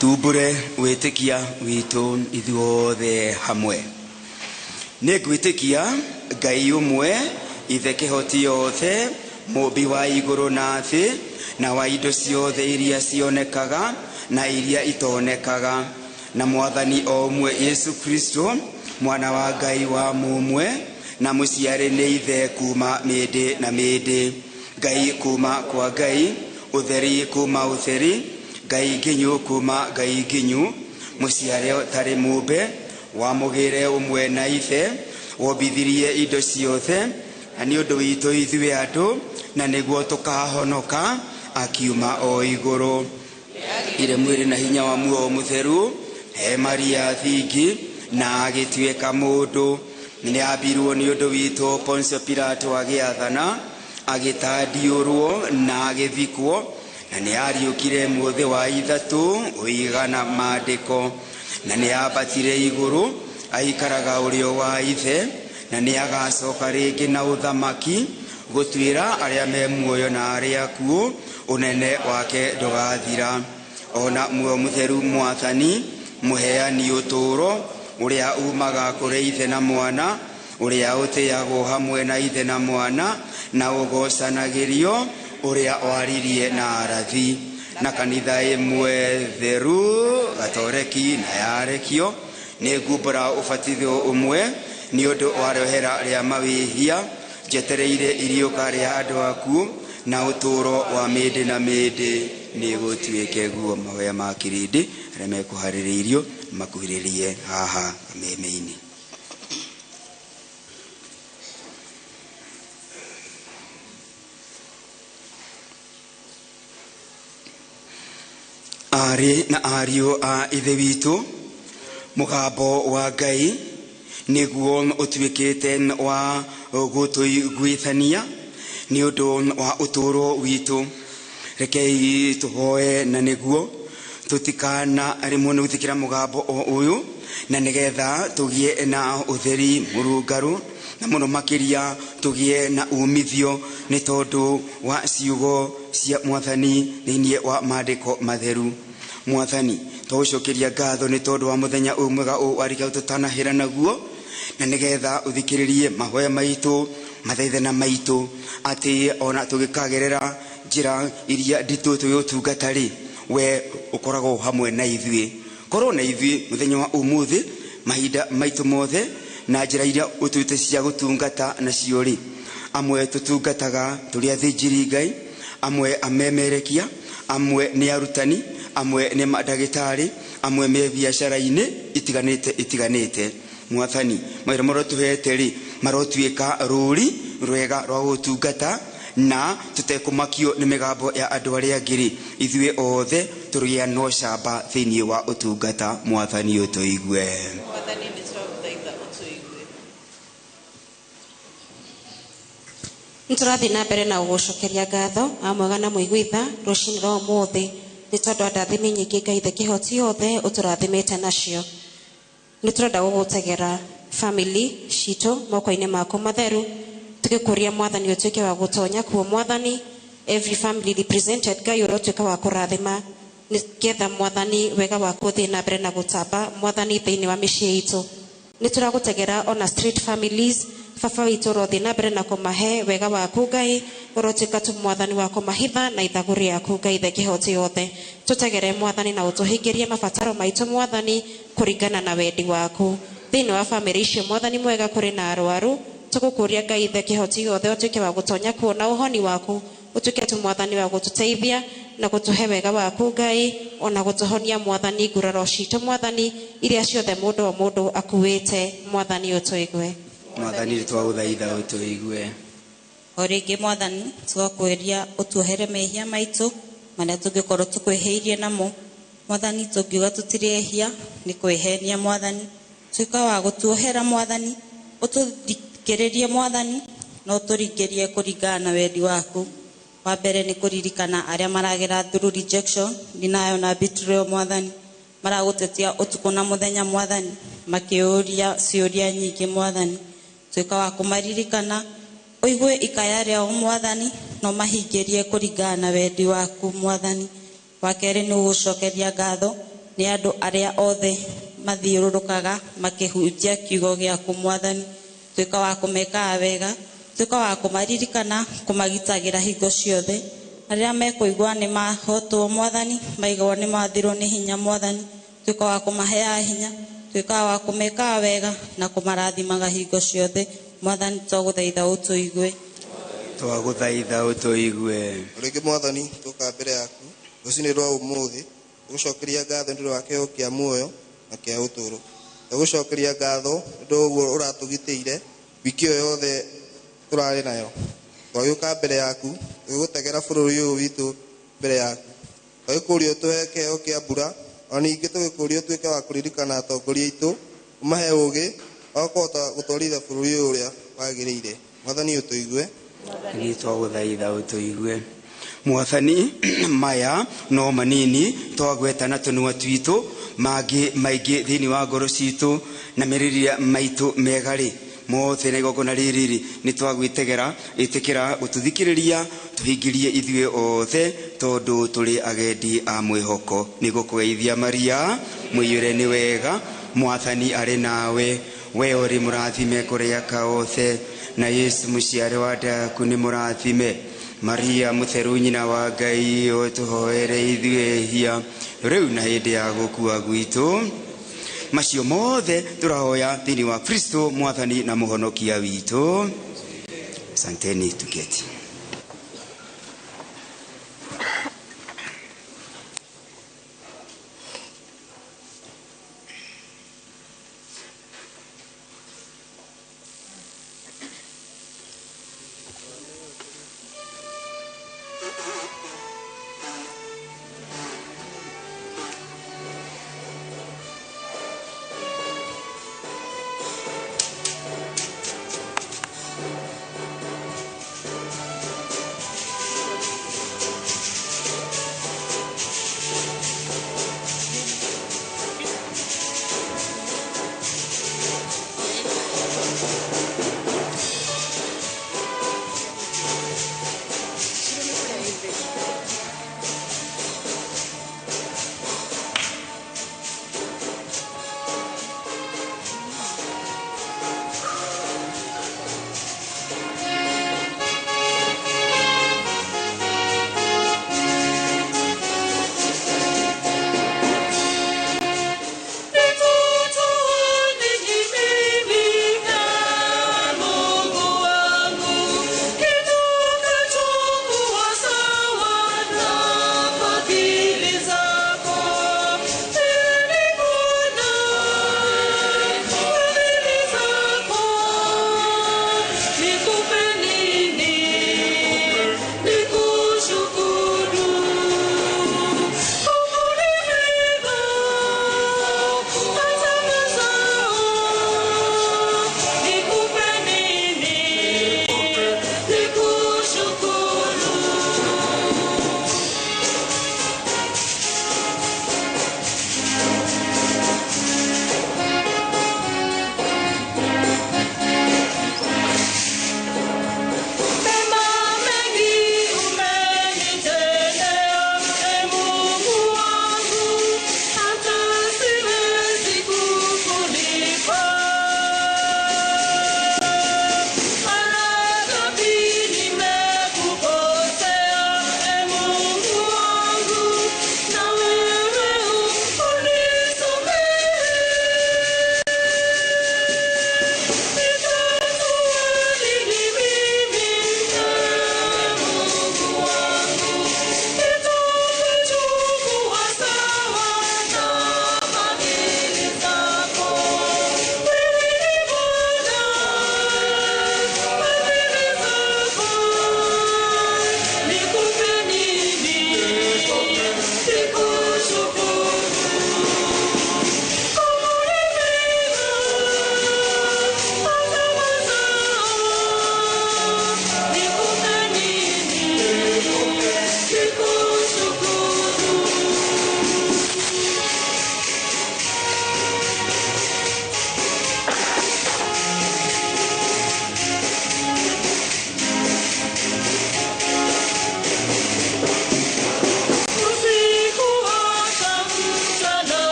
tumbũre wĩtĩkia witũ ithuothe hamwe. Nĩ ngwĩtĩkia Ngai ũmwe, Ithe kĩhoti yothe, mũmbi wa igũrũ na thĩ, na wa indo ciothe iria cionekaga na iria itonekaga, na Mwathani o ũmwe Yesu Kristo, mwana wa Ngai wa mũmwe, na mũciare nĩ Ithe kuma mĩndĩ na mĩndĩ. Ngai kuma kwa Ngai, ũtheri kuma ũtheri, Ngai nginyu kuma Ngai nginyu, mũciare ũtarĩ mũmbe, wa mũgĩre ũmwe na Ithe, wombithirie indo ciothe, na nĩ ũndũ witũ ithuĩ andũ, na nĩguo tũkahonoka, akiuma o igũrũ. Ire mwĩrĩ na hinya wa muoyo mũtheru, he Maria thingi, na agĩtuĩka mũndũ. Nĩ ambirwo nĩ ũndũ witũ Pontio Pilato agĩathana, agĩtandiũrwo na agĩthikwo, na nĩ ariũkire mũthĩ wa ithatũ ũigana maandĩko, na nĩ ambatire igũrũ aikaraga ũrĩo wa Ithe, na nĩ agacoka rĩngĩ na ũthamaki gũtuĩra arĩa me muoyo na arĩa akuũ, ũnene wake ndũgathira. Ona muoyo mũtheru Mwathani, mũheani ũtũũro, ũrĩa umaga kũrĩ Ithe na Mwana, ũrĩa ũtĩagwo hamwe na Ithe na Mwana, na ũgocanagĩrio, ũrĩa waririe na arathi, na kanitha ĩmwe theru gatoreki na yarekio, nĩ ngumbũra ũbatithio ũmwe nĩ ũndũ wa rĩohera rĩa mawĩhia, njetereire iriũka rĩa andũ akuũ na ũtũũro wa mĩndĩ na mĩndĩ. Nĩ gũtuĩke guo. Mahoya ma kĩrĩndĩ arĩa mekũharĩrĩirio makuhĩrĩrie haha meme-inĩ. Aarĩ na ariũ a Ithe witũ, mũgambo wa Ngai nĩguo ũtuĩkĩte wa gũtũiguithania nĩ ũndũ wa ũtũũro witũ. Rekei tũhoe na nĩguo tũtikana rĩmwe nĩ gũthikĩra mũgambo o ũyũ, na nĩgetha tũgĩe na ũtheri mũrũngarũ, na mũno makĩria tũgĩe na umithio nĩ tondũ wa ciugo cia Mwathani thĩinĩ wa maandĩko matheru. Mwathani, twagũcokeria ngatho nĩ tondũ wa mũthenya ũyũ mwega ũũ warĩkia tũtanahĩra naguo, na nĩgetha ũthikĩrĩrie mahoya maitũ, mathaithana maitũ, atĩ ona tũgĩkagerera njĩra iria nditũ tũgĩũtungata rĩ, we ũkoragwo hamwe na ithuĩ. Korwo na ithuĩ mũthenya wa ũmũthĩ, mahinda maitũ mothe, na njĩra iria ũtuĩte cia gũtungata nacio rĩ. Amwe tũtungataga tũrĩ athĩnjĩri Ngai, amwe amemerekia, amwe nĩ arutani, amwe nĩ mandagĩtarĩ, amwe me biacara-inĩ itiganĩte itiganĩte. Mwathani, mawĩra marĩa ũtũhete rĩ, marotuĩka rũri rwega rwa gũtungata, na tũtekũmakio nĩ mĩgambo ya andũ arĩa angĩ rĩ, ithuĩ othe tũrĩgĩa na ũcamba thĩinĩ wa ũtungata. Mwathani ũtũigue. Mwathani nĩ twagũthaitha ũtũigue. Nĩtũrathiĩ na mbere na gũgũcokeria ngatho amwega na mũiguitha rũcinĩ rwa ũmũthĩ nĩ tondũ wa ndathimi nyingĩ Ngai Ithe kĩhoti yothe ũtũrathimĩte nacio. Nĩ tũrenda gũgũtegera family citũ moko-inĩ maku matheru, tũgĩkũria Mwathani ũtuĩke wa gũtonya kuo. Mwathani, every family represented, Ngai ũrĩa ũtuĩka wa kũrathima Nĩgetha Mwathani wega waku ũthiĩ na mbere na gũtamba Mwathani thĩinĩ wa mĩciĩ itũ. Nĩ tũragũtegera ona street families baba witũ ũrothiĩ na mbere na kũmahe wega waku Ngai, ũrotuĩka tu Mwathani wa kũmahitha na ithagu rĩaku Ngai the kĩhoti yothe. Tũtegere Mwathani na ũtũhingĩrie mabataro maitũ Mwathani kũringana na wendi waku. Thĩinĩ wa bamĩrĩ icio Mwathani mwega kũrĩ na arwaru, tũgũkũria Ngai the kĩhoti yothe ũtuĩke wa gũtonya kuona ũhoni waku, ũtuĩke tu Mwathani wa gũtũteithia na gũtũhe wega waku Ngai, ona gũtũhonia Mwathani nguraro citũ Mwathani iria ciothe mũndũ o mũndũ akuĩte Mwathani ũtũigue. Mwathani twagũthaitha ũtũigue. O rĩngĩ Mwathani tũgakwĩria ũtuohere mehia maitũ marĩa tũngĩkorwo tũkwĩhĩirie namo. Mwathani tũngiuga tũtirĩ ehia nĩ kwĩhenia Mwathani. Tuĩka wa gũtuohera Mwathani, ũtũthikĩrĩrie Mwathani na ũtũringĩrie kũringana na wendi waku. Wa mbere nĩ kũririkana arĩa maragera through rejection, denial na betrayal Mwathani, maragũtetia ũtukũ na mũthenya Mwathani, makĩũria ciũria nyingĩ Mwathani. Tuĩka wa kũmaririkana, ũigue ikaya rĩao Mwathani na ũmahingĩrie kũringana na wendi waku Mwathani. Wa kerĩ nĩ gũgũcokeria ngatho nĩ andũ arĩa othe mathiũrũrũkaga makĩhunjia kiugo gĩaku Mwathani. Tuĩka wa kũmekaga wega, tuĩka wa kũmaririkana, kũmagitagĩra hingo ciothe. Arĩa mekũigua nĩ mahotwo Mwathani, maigua nĩ mathirwo nĩ hinya Mwathani, tuĩka wa kũmaheaga hinya, tuĩka wa kũmekaga wega na kũmarathimaga hingo ciothe Mwathani. Twagũthaitha ũtũigue. Twagũthaitha ũtũigue. Rĩngĩ Mwathani tũka mbere yaku rũcinĩ rwa ũmũthĩ, tũgũcokeria ngatho nĩ ũndũ wa kĩheo kĩa muoyo na kĩa ũtũũro. Tũgũcokeria ngatho nĩ ũndũ ũguo ũratũgitĩire wiki ĩyo yothe tũrarĩ nayo. Twagĩũka mbere yaku tũgĩgũtegera bũrũri ũyũ witũ mbere yaku. Twagĩkũria ũtũhe kĩheo kĩa mbura, ona ningĩ tũgĩkũria ũtuĩke wa kũririkana atongoria aitũ, ũmahe ũũgĩ wa kũhota gũtwarithia bũrũri ũyũ ũrĩa wagĩrĩire. Mwathani ũtũigue. Nĩ twagũthaitha ũtũigue. Mwathani maya no manini twagweta na tũnua twitũ, mangĩ maingĩ thĩinĩ wa ngoro citũ na mĩrĩria maitũ mega rĩ mothe na igongona rĩrĩ nĩ twagwĩtegera. Ĩtĩkĩra gũtũthikĩrĩria, tũhingĩrie ithuĩ othe tondũ tũrĩ agendi a mwĩhoko. Nĩ gũkũgeithia Maria mũiyũre nĩ wega, Mwathani arĩ nawe, we ũrĩ mũrathime kũrĩ aka othe, na Yesu mũciare wa nda yaku nĩ mũrathime. Maria mũtheru nyina wa Ngai, ũtũhoere ithuĩ ehia rĩu na hĩndĩ ya gũkua gwitũ. Macio mothe tũrahoya thĩinĩ wa Kristo Mwathani na Mũhonokia witũ. Asanteni, tuketi.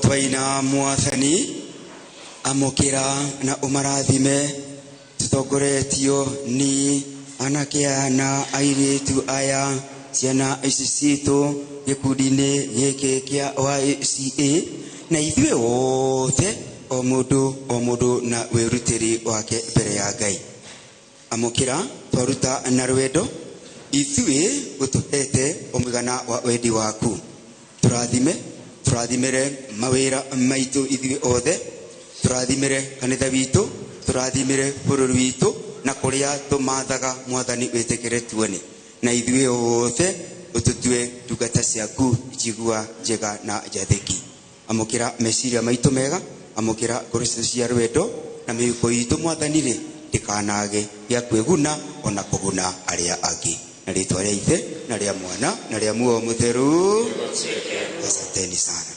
Twaina mwathani amukira na umarathime tutongoretio ni anake aya na airitu aya ciana ici citũ gĩkundi-inĩ gĩkĩ kĩa YCA na ithuĩ othe o mũndũ na wĩrutĩri wake mbere ya Ngai. Amũkĩra twaruta na rwendo ithuĩ ũtũhete o mũigana wa wendi waku. Tũrathime, tũrathimĩre mawĩra maitũ ithuĩ othe, tũrathimĩre kanitha witũ, tũrathimĩre bũrũri witũ na kũrĩa tũmathaga mwathani wĩtĩkĩre tuone, na ithuĩ othe ũtũtue ndungata ciaku njigua njega na njathĩki. Amũkĩra meciria maitũ mega, amũkĩra ngoro citũ cia rwendo na mĩhuko itũ mwathani rĩ ndĩkanage gĩa kwĩguna ona kũguna arĩa angĩ. Na rĩtwa rĩa Ithe na rĩa Mwana na rĩa Muoyo Mũtheru. Asanteni sana.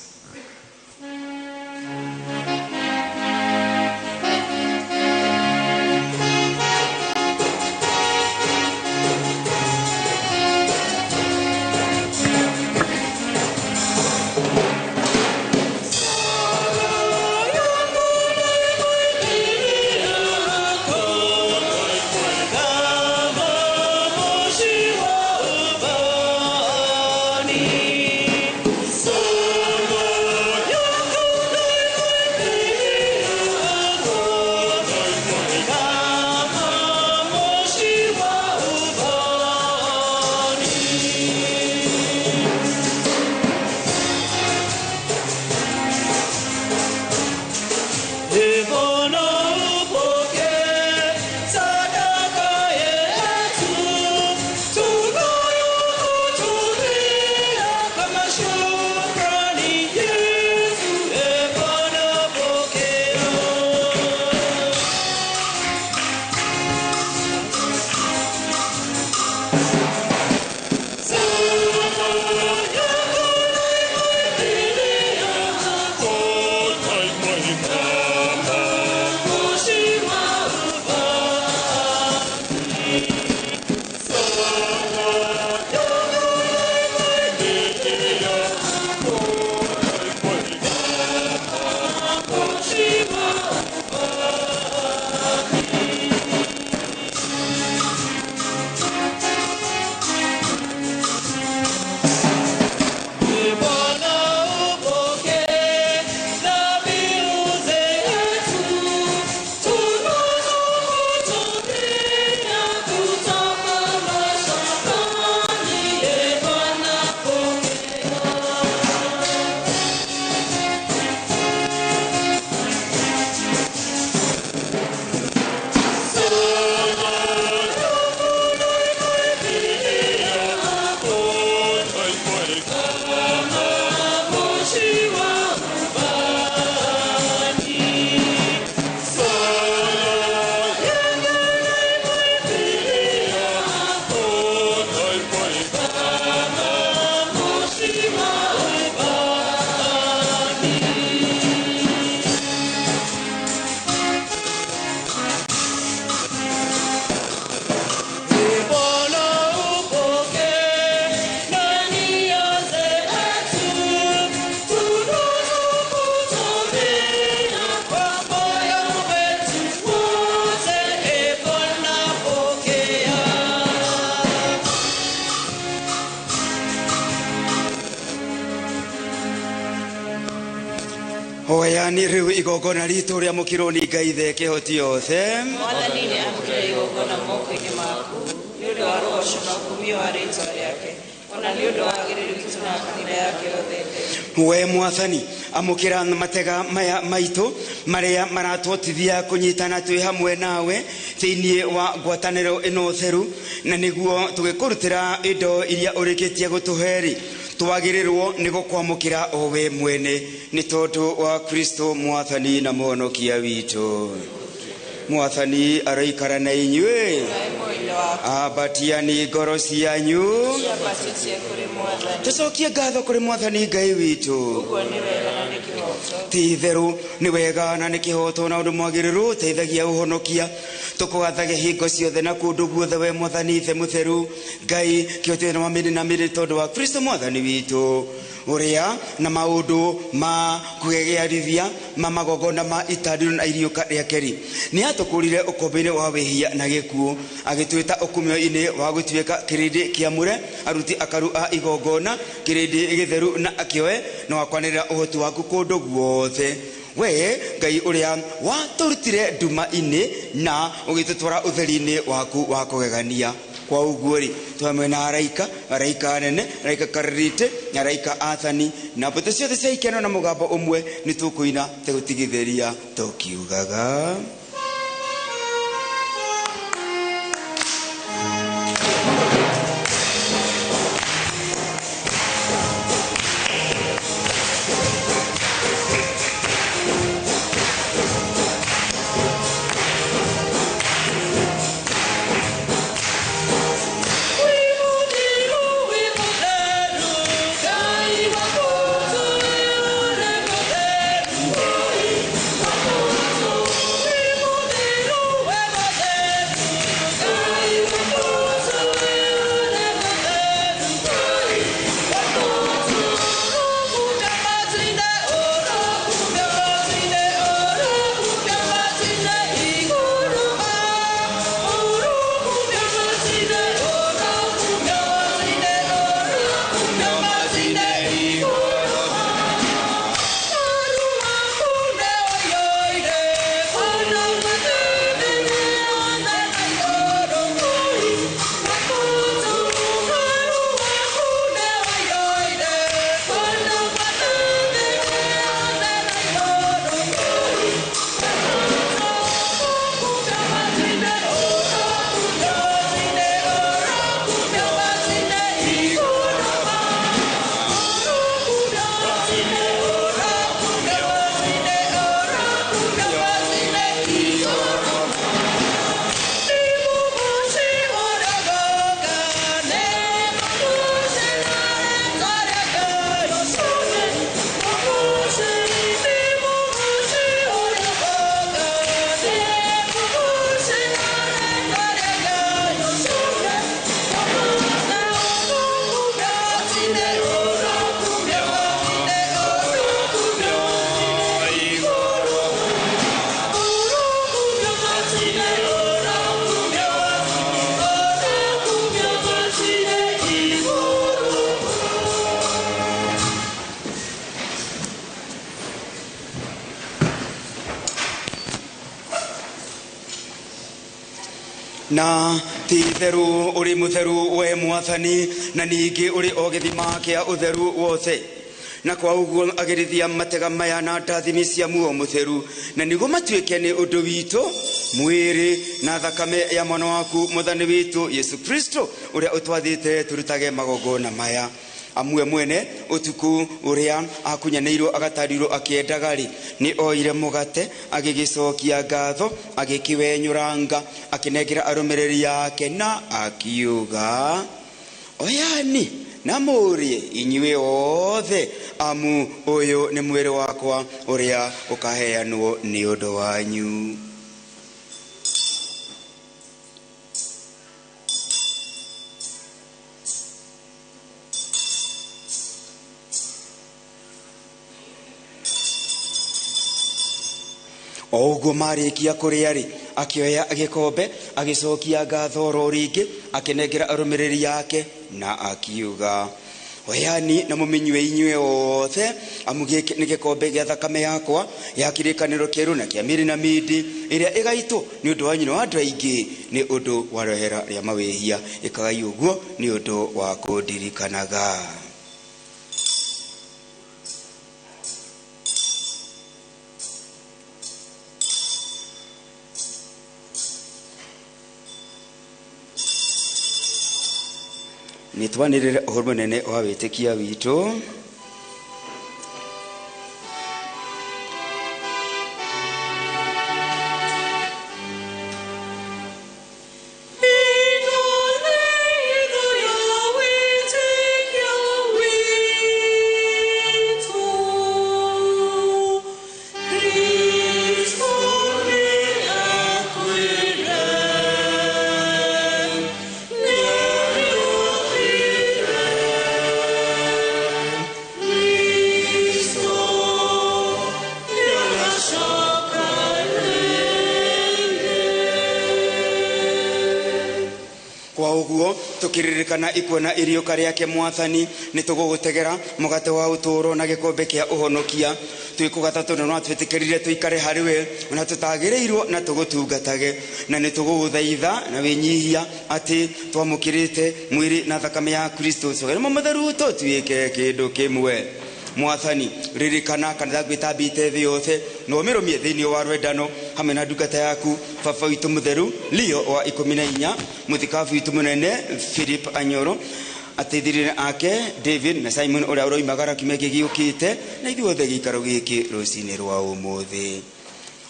Hoyani riu igongona ritu riamũkĩrwo nĩ Ngai Ithe kĩhoti yothe. Mwathani nĩ amũkĩre igongona moko-inĩ maku nĩ ũndũ wa rũgoco na ũkumio wa rĩĩtwa rĩake, ona nĩ ũndũ wa agĩrĩru witũ na kanitha yake yothe theru. We Mwathani, amũkĩra matega maya maitũ marĩa maratũhotithia kũnyitana twĩ hamwe nawe thĩinĩ wa ngwatanĩro ĩno theru, na nĩguo tũgĩkũrutĩra indo iria ũrĩkĩtie gũtũhe-rĩ, twagĩrĩrwo nĩ gũkwamũkĩra o we mwene nĩ tondũ wa Kristo Mwathani na Mũhonokia witũ. Mwathani aroikara na inyuĩ, ambatiani ngoro cianyu, tũcokie ngatho kũrĩ Mwathani Ngai witũ. Ti itherũ nĩ wega na nĩ kĩhoto na ũndũ mwagĩrĩru ũteithagia ũhonokia, tũkũgathage hingo ciothe na kũndũ guothe we Mwathani Ithe mũtheru Ngai kĩhoti na wa mĩrĩ na mĩrĩ tondũ wa Kristo Mwathani witũ, ũrĩa na maũndũ ma kwĩgearithia ma magongona ma itandĩro na iriũka rĩake-rĩ, nĩ atũkũrire ũkombo-inĩ wa wĩhia na gĩkuũ, agĩtwĩta ũkumio-inĩ wa gũtuĩka kĩrĩndĩ kĩamũre, aruti akaru a igongona, kĩrĩndĩ gĩtheru na akĩoe, na wakwanĩrĩra ũhoti waku kũndũ guothe. We Ngai ũrĩa watũrutire nduma-inĩ na ũgĩtũtwara ũtheri-inĩ waku wa kũgegania. Kwa ũguo rĩ, twamwe na araika, araika anene, araika karĩrĩte, araika athani, na mbũtũ ciothe cia ikeno na mũgambo ũmwe nĩ tũkũina tũgũtigithĩria tũkiugaga. We Na ti itheru uri mutheru we Mwathani, na ningĩ uri o gĩthima kĩa ũtheru wothe. Na kwa ũguo agĩrithia matega maya na ndathimi cia muoyo mũtheru, na nĩguo matuĩke nĩ ũndũ witũ mwĩrĩ na thakame ya mwana waku Mwathani witũ Yesu Kristo, ũrĩa ũtwathĩte tũrutage magongona maya. Amwe mwene utuku uria akunyanĩirwo agatarirwo akĩendaga-rĩ, nĩ oire mũgate agĩgĩcokia ngatho, agĩkĩwenyũranga, akĩnengera arũmĩrĩri ake na akiuga, oyani na mũrĩe inyuĩ othe, amu ũyũ nĩ mwĩrĩ wakwa ũrĩa ũkaheanwo nĩ ũndũ wanyu. O ũguo marĩkia kũrĩa-rĩ, akĩoya gĩkombe, agĩcokia ngatho oro rĩngĩ, akĩnengera arũmĩrĩri ake na akiuga, oyani na mũmĩnyue inyuĩ othe, amu gĩkĩ nĩ gĩkombe gĩa thakame yakwa ya kĩrĩkanĩro kĩerũ na kĩa mĩrĩ na mĩndĩ, ĩrĩa ĩgaitwo nĩ ũndũ wanyu na wa andũ aingĩ nĩ ũndũ wa rehera rĩa mawĩhia. Ĩkagai ũguo nĩ ũndũ wa kũndirikanaga. Nĩ twanĩrĩre ũhoro mũnene wa wĩtĩkia witũ. Tukiririkana ikuona iriũka rĩake Mwathani, nĩ tũgũgũtegera mũgate wa ũtũũro na gĩkombe kĩa ũhonokia. Twĩkũgata tondũ no twĩtĩkĩrire tũikare harĩ we na tũtagĩrĩirwo na tũgũtungatage, na nĩ tũgũgũthaitha na wĩnyihia atĩ twamũkĩrĩte mwĩrĩ na thakame ya Kristo cogeremo mũtheru tũtuĩke kĩndũ kĩmwe. Mwathani, ririkana kanitha gwĩtambĩte thĩ yothe na ũmĩrũmie thĩinĩ wa rwendano hamwe na ndungata yaku baba witũ mũtheru Leo wa 14, mũthikabu witũ mũnene Philip Anyoro, ateithĩrĩria ake David na Simon ũrĩa ũroimagara kiumia gĩkĩ gĩũkĩte, na ithuothe gĩikaro gĩkĩ rũcinĩ rwa ũmũthĩ.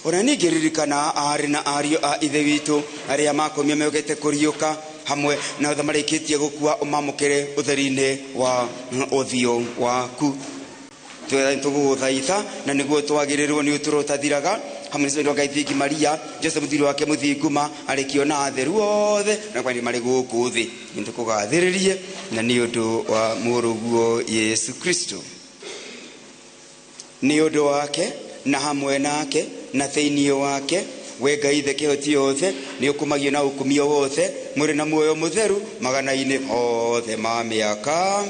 Ona ningĩ ririkana aarĩ na ariũ a ithe witũ arĩa makomio mehokete kũriũka hamwe na othe marĩkĩtie gũkua, ũmamũkĩre ũtheri-inĩ wa ũthiũ waku. Tũgũgũthaitha na nĩguo twagĩrĩrwo nĩ ũtũũro ũtathiraga hamwe na Ngai Thingi Maria, Joseph mũthuri wake Mũthinguma, arĩkio na atheru othe na kwani marĩ gũkũ thĩ. Nĩ tũkũgathĩrĩrie na nĩ ũndũ wa mũrũguo Yesu Kristo. Nĩ ũndũ wake na hamwe nake na thĩinĩ wake, we Ngai Ithe kĩhoti yothe, nĩ ũkumagio na ũkumio wothe, mũrĩ na muoyo mũtheru magana-inĩ mothe ma mĩaka.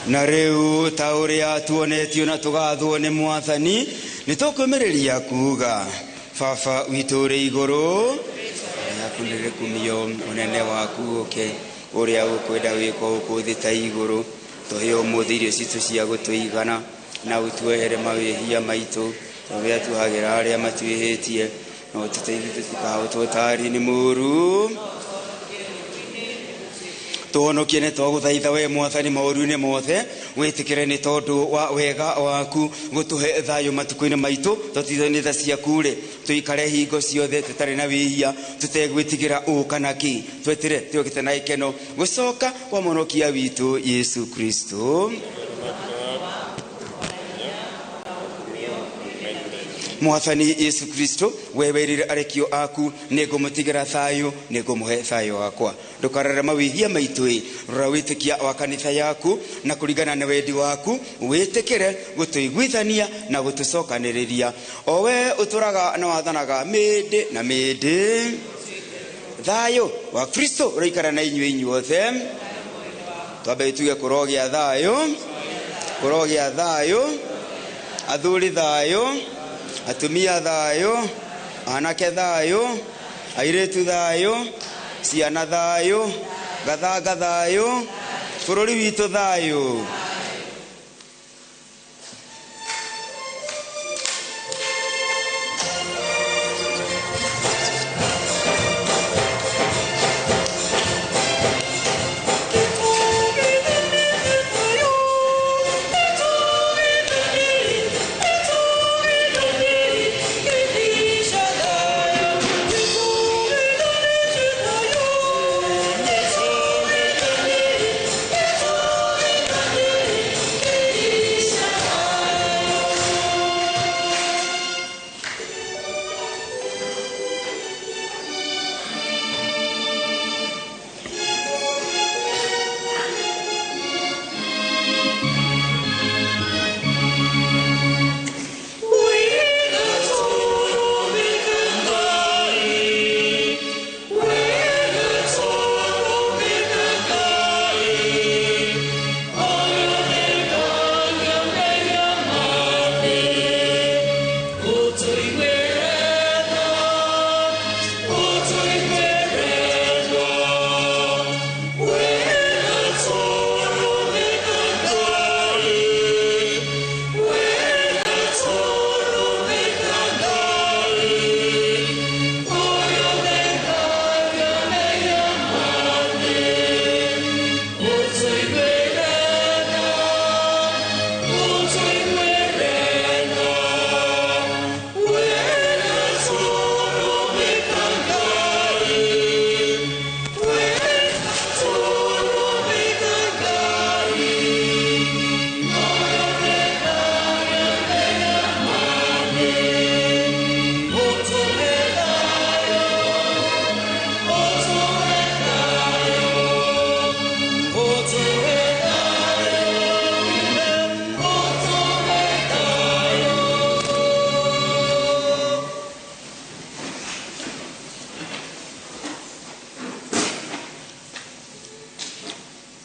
Na rĩu ta ũrĩa tuonetio na tũgathwo nĩ Mwathani, nĩ tũkwĩmĩrĩria kuuga, Baba witũ ũrĩ igũrũ, rĩaku nĩrĩkumio, ũnene waku ũke, ũrĩa ũkwenda wĩkwo gũkũ thĩ ta igũrũ. Tũhe ũmũthĩ irio citũ cia gũtũigana, na ũtuohere mawĩhia maitũ ta ũrĩa tuohagĩra arĩa matwĩhĩtie, na ũtũteithie tũtikahotwo taarĩ-inĩ mũũru. Tũhonokie nĩ twagũthaitha we Mwathani maũru-inĩ mothe, wĩtĩkĩre nĩ tondũ wa wega waku gũtũhe thayũ matukũ-inĩ maitũ, tũtithanie tha ciaku-rĩ, tũikare hingo ciothe tũtarĩ na wĩhia, tũtegwĩtigĩra ũũ kana kĩ, twetere twĩokĩte na gĩkeno gũcoka kwa Mũhonokia witũ Yesu Kristo. Mwathani Yesu Kristo, we werire arekio aku nĩngũmũtigĩra thayũ, nĩngũmũhe thayũ wakwa. Ndũkarore mawĩhia maitũ, rora wĩtĩkia wa kanitha yaku na kũringana na wendi waku wĩtĩkĩre gũtũiguithania na gũtũcokanĩrĩria. O we ũtũraga na wathanaga mĩndĩ na mĩndĩ. Thayũ wa Kristo ũroikara na inyuĩ inyuothe. Twambe tuge kũrogĩa thayũ, kũrogĩa thayũ, athuri thayũ, atumia thayũ, anake thayũ, airĩtu thayũ, ciana thayũ, gathanga thayũ, bũrũri witũ thayũ.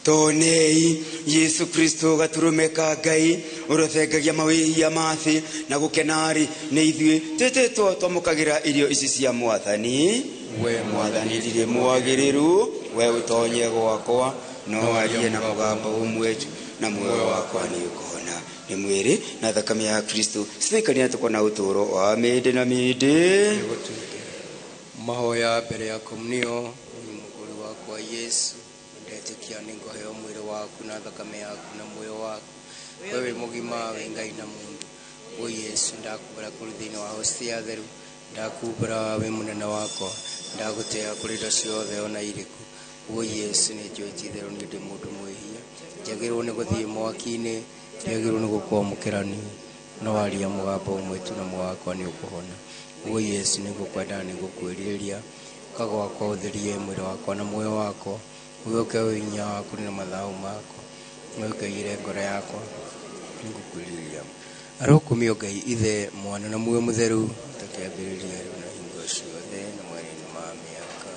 Tonei Yesu Kristo gaturume ka Ngai ũrothengagia mawĩhia ma thĩ na gũkenarĩ nĩ ithuĩ twĩtĩtwo twamũkagĩra irio ici cia Mwathani. We Mwathani ndirĩ mwagĩrĩru we ũtonye gwakwa, no arie na mũgambo ũmwe na muoyo wakwa nĩ ũkũhona. Nĩ mwĩrĩ na thakame ya Kristo citũikania tũkona ũtũũro wa mĩndĩ na mĩndĩ. Mahoya mbere ya komunio ni mũgũri wakwa Yesu, ndetĩkia nĩ ngũheo mwĩrĩ waku na thakame yaku na muoyo waku, we wĩ mũgima wĩ Ngai na mũndũ. Woi Yesu, ndakumbũra kũrĩ thĩinĩ wa hostia theru, ndakumbũra wĩ mũnene wakwa, ndagũtĩa kũrĩ indo ciothe ona irĩkũ. Woi Yesu, nĩ njũĩ ti itherũ niĩ ndĩ mũndũ mwĩhia, njagĩrĩirwo nĩ gũthiĩ mwaki-inĩ, njagĩrĩirwo nĩ gũkwamũkĩra niĩ, no waria mũgambo ũmwe tu na muoyo wakwa nĩ ũkũhona. Woi Yesu, nĩ ngũkwenda na nĩ ngũkwĩrirĩria, ũka gwakwa ũtherie mwĩrĩ wakwa na muoyo wakwa, ũgĩũke ũhinya waku na mathaũ makwa, ũgĩũke ũiyũre ngoro yakwa, nĩngũkwĩrirĩria. Arokumio Ngai Ithe, Mwana na Muoyo Mũtheru, ta kĩambĩrĩria rĩu na hingo ciothe na mweri-inĩ ma mĩaka.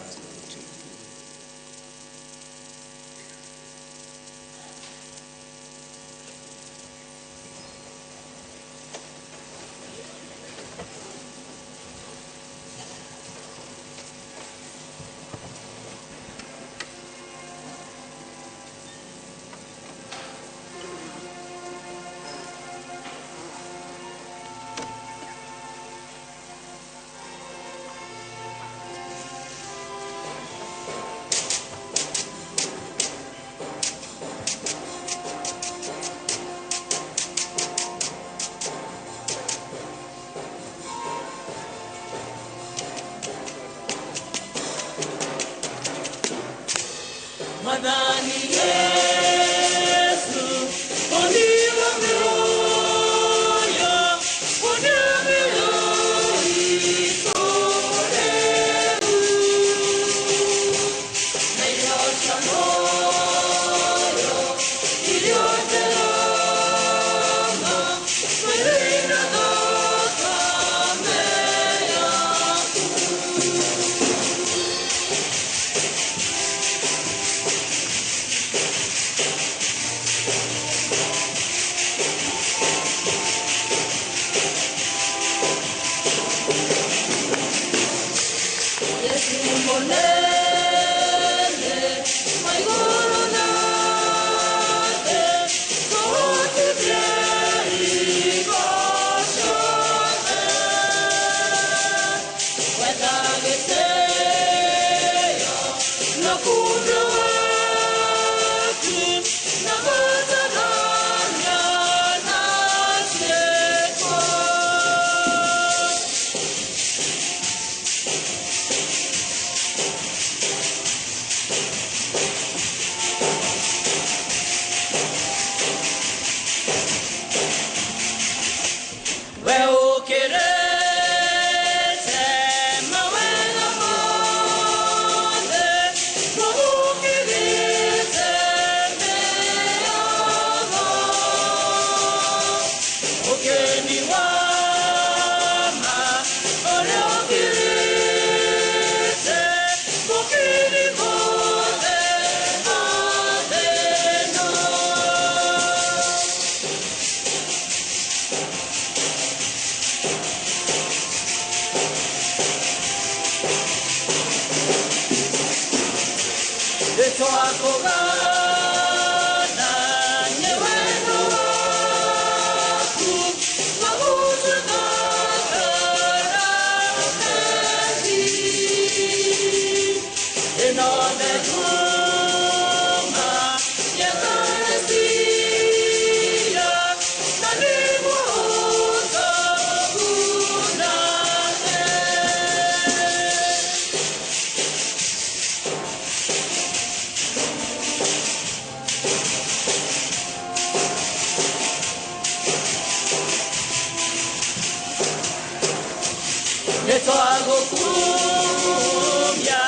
Nĩtwagũkumia,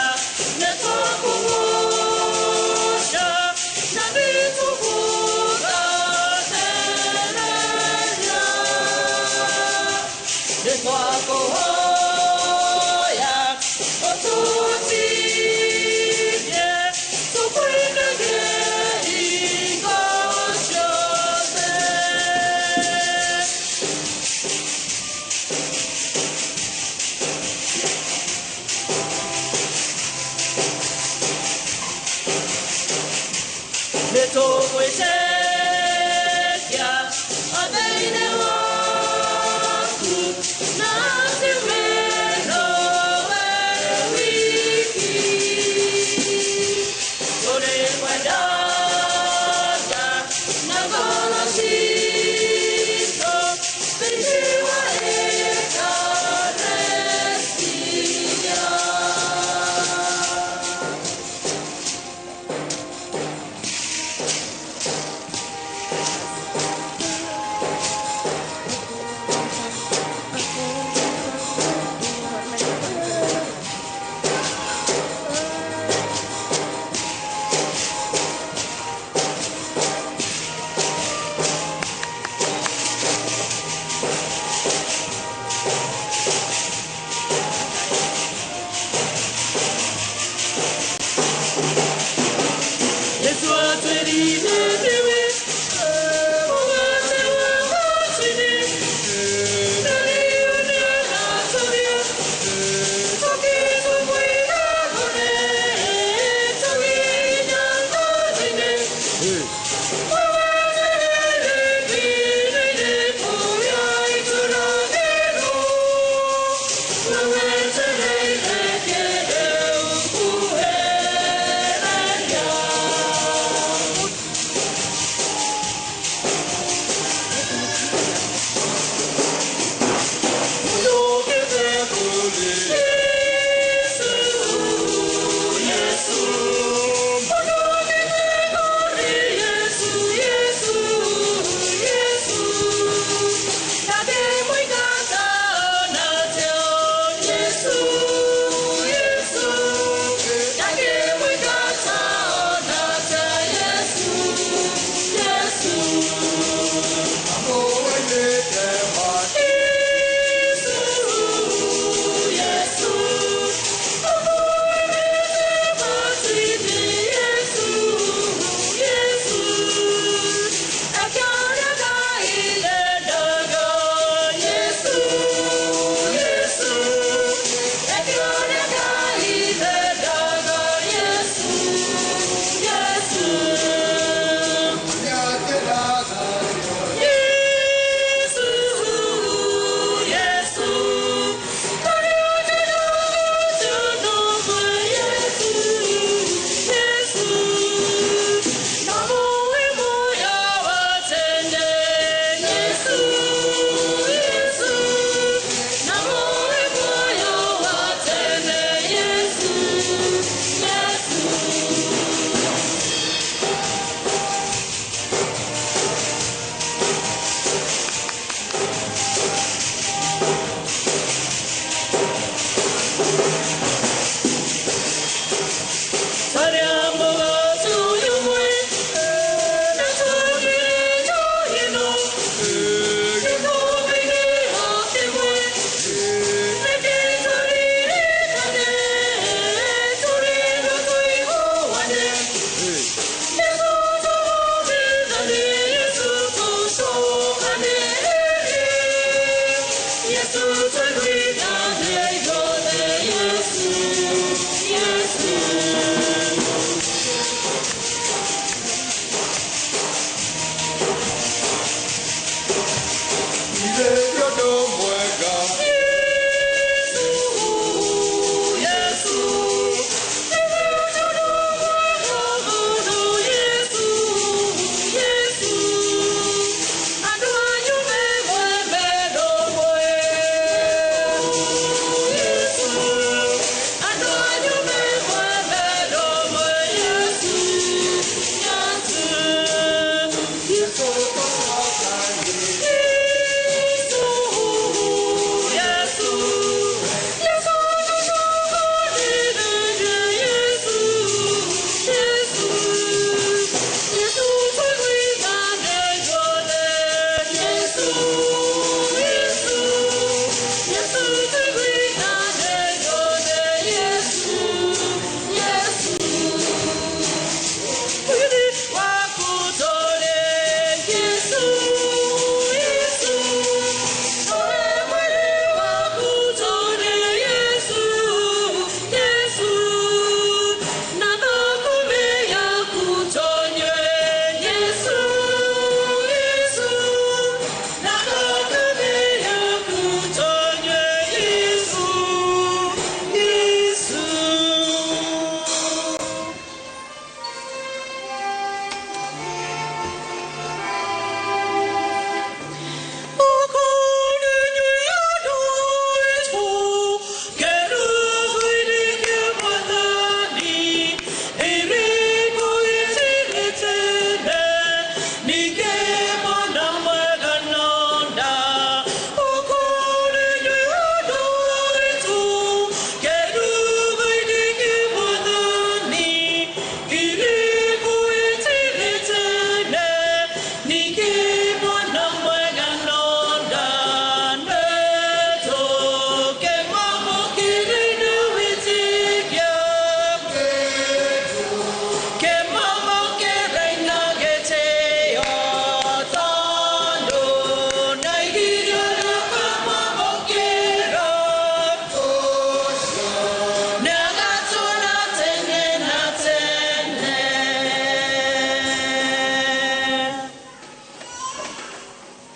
nĩtwakũgoca, na nĩtũgũgathĩrĩria. Nĩtwakũhoya ũtũteithie, tũkũinagĩre hingo ciothe.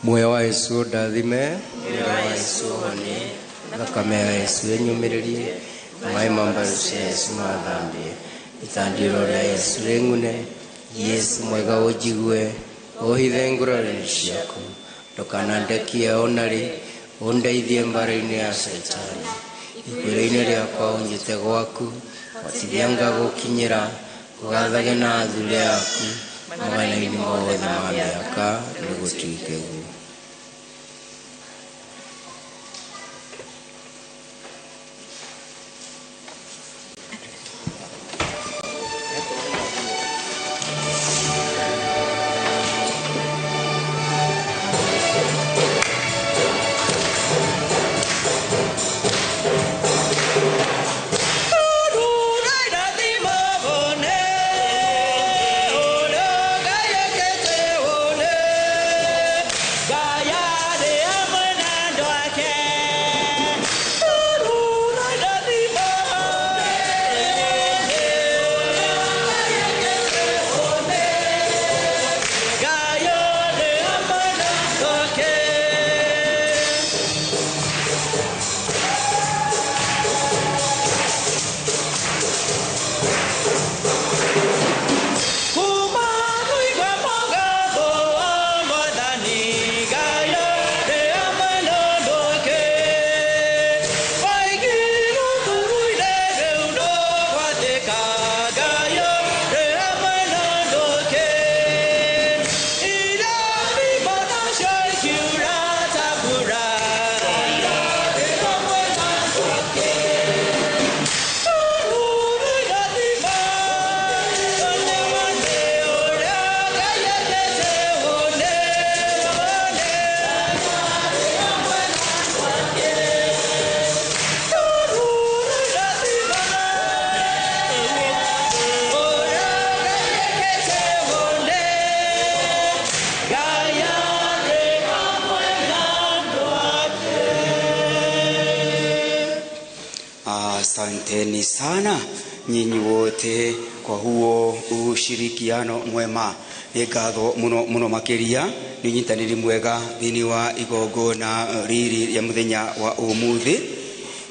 Muoyo wa Yesu ũndathime, mwĩrĩ wa Yesu ũhonie, thakame ya Yesu ĩnyũmĩrĩrie, na maĩ ma mbaru cia Yesu mathambie. Ithandĩro rĩa Yesu rĩng'une, Yesu mwega ũnjigue, ũhithe nguraro-inĩ ciaku, ndũkanandekie ona rĩ, ũndeithie mbara-inĩ ya Caitani. Ikuĩro-inĩ rĩakwa ũnjĩte gwaku, hotithia ngagũkinyĩra, ũgathage na athuri aku, magana-inĩ mothe ma mĩaka nĩgũtuĩke guo. Asanteni sana nyinyi wote kwa huo ushirikiano mwema. Nĩ ngatho mũno mũno makĩria nĩ ũnyitanĩri mwega thĩinĩ wa igongona rĩrĩ rĩa mũthenya wa ũmũthĩ.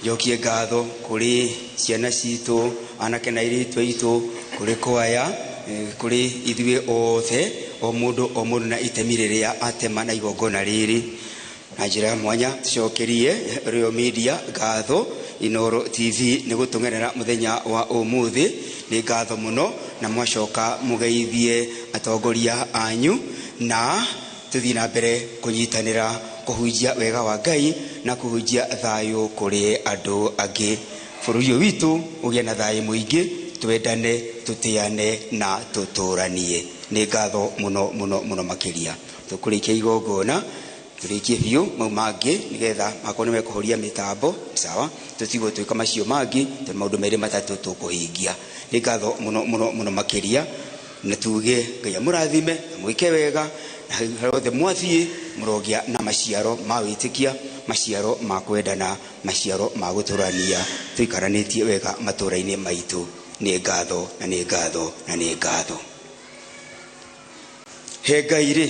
Njokie ngatho kũrĩ ciana citũ, anake na airĩtu aitũ, kũrĩ kwaya, kũrĩ ithuĩ othe, o mũndũ na itemi rĩrĩa atema na igongona rĩrĩ. Na njĩra ya mwanya tũcokerie Royal Media ngatho, Inoro TV nĩ gũtũng'erera mũthenya wa ũmũthĩ. Nĩ ngatho mũno, na mwacoka mũgeithie atongoria anyu, na tũthiĩ na mbere kũnyitanĩra kũhunjia wega wa Ngai na kũhunjia thayũ kũrĩ andũ angĩ. Bũrũri ũyũ witũ ũgĩe na thayũ mũingĩ, twendane, tũtĩane na tũtũranie. Nĩ ngatho mũno mũno mũno makĩria. Tũkũrĩkia igongona tũrĩkie biũ mau mangĩ nĩgetha makorwo nĩ mekũhoria mĩtambo, sawa, tũtigwo twĩka macio mangĩ tondũ maũndũ merĩ matatũ tũkũhingia. Nĩ ngatho mũno mũno mũno makĩria, na tuge Ngai amũrathime na mwĩke wega, na harĩa hothe mwathiĩ mũrogĩa na maciaro ma wĩtĩkia, maciaro ma kwendana, maciaro ma gũtũrania, tũikaranĩtie wega matũũra-inĩ maitũ. Nĩ ngatho na nĩ ngatho na nĩ ngatho. He Ngai rĩ,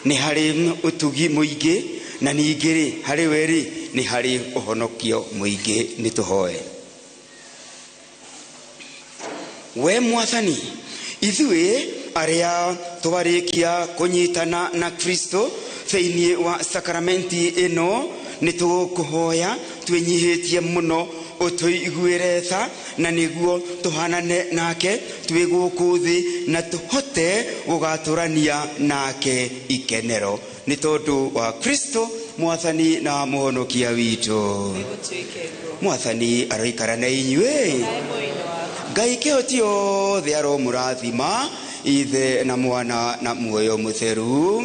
nĩ harĩ ũtugi mũingĩ, na ningĩ rĩ, harĩ we rĩ, nĩ harĩ ũhonokio mũingĩ. Nĩ tũhoe. We Mwathani, ithuĩ arĩa twarĩkia kũnyitana na Kristo thĩinĩ wa sakramenti ĩno, nĩ tũgũkũhoya twĩnyihĩtie mũno ũtũiguĩre tha, na nĩguo tũhanane nake twĩ gũkũ thĩ na tũhote gũgatũrania nake ikenero, nĩ tondũ wa Kristo Mwathani na Mũhonokia witũ. Mwathani aroikara na inyuĩ. Ngai kĩhoti othe aromũrathima, Ithe na Mwana na Muoyo Mũtheru.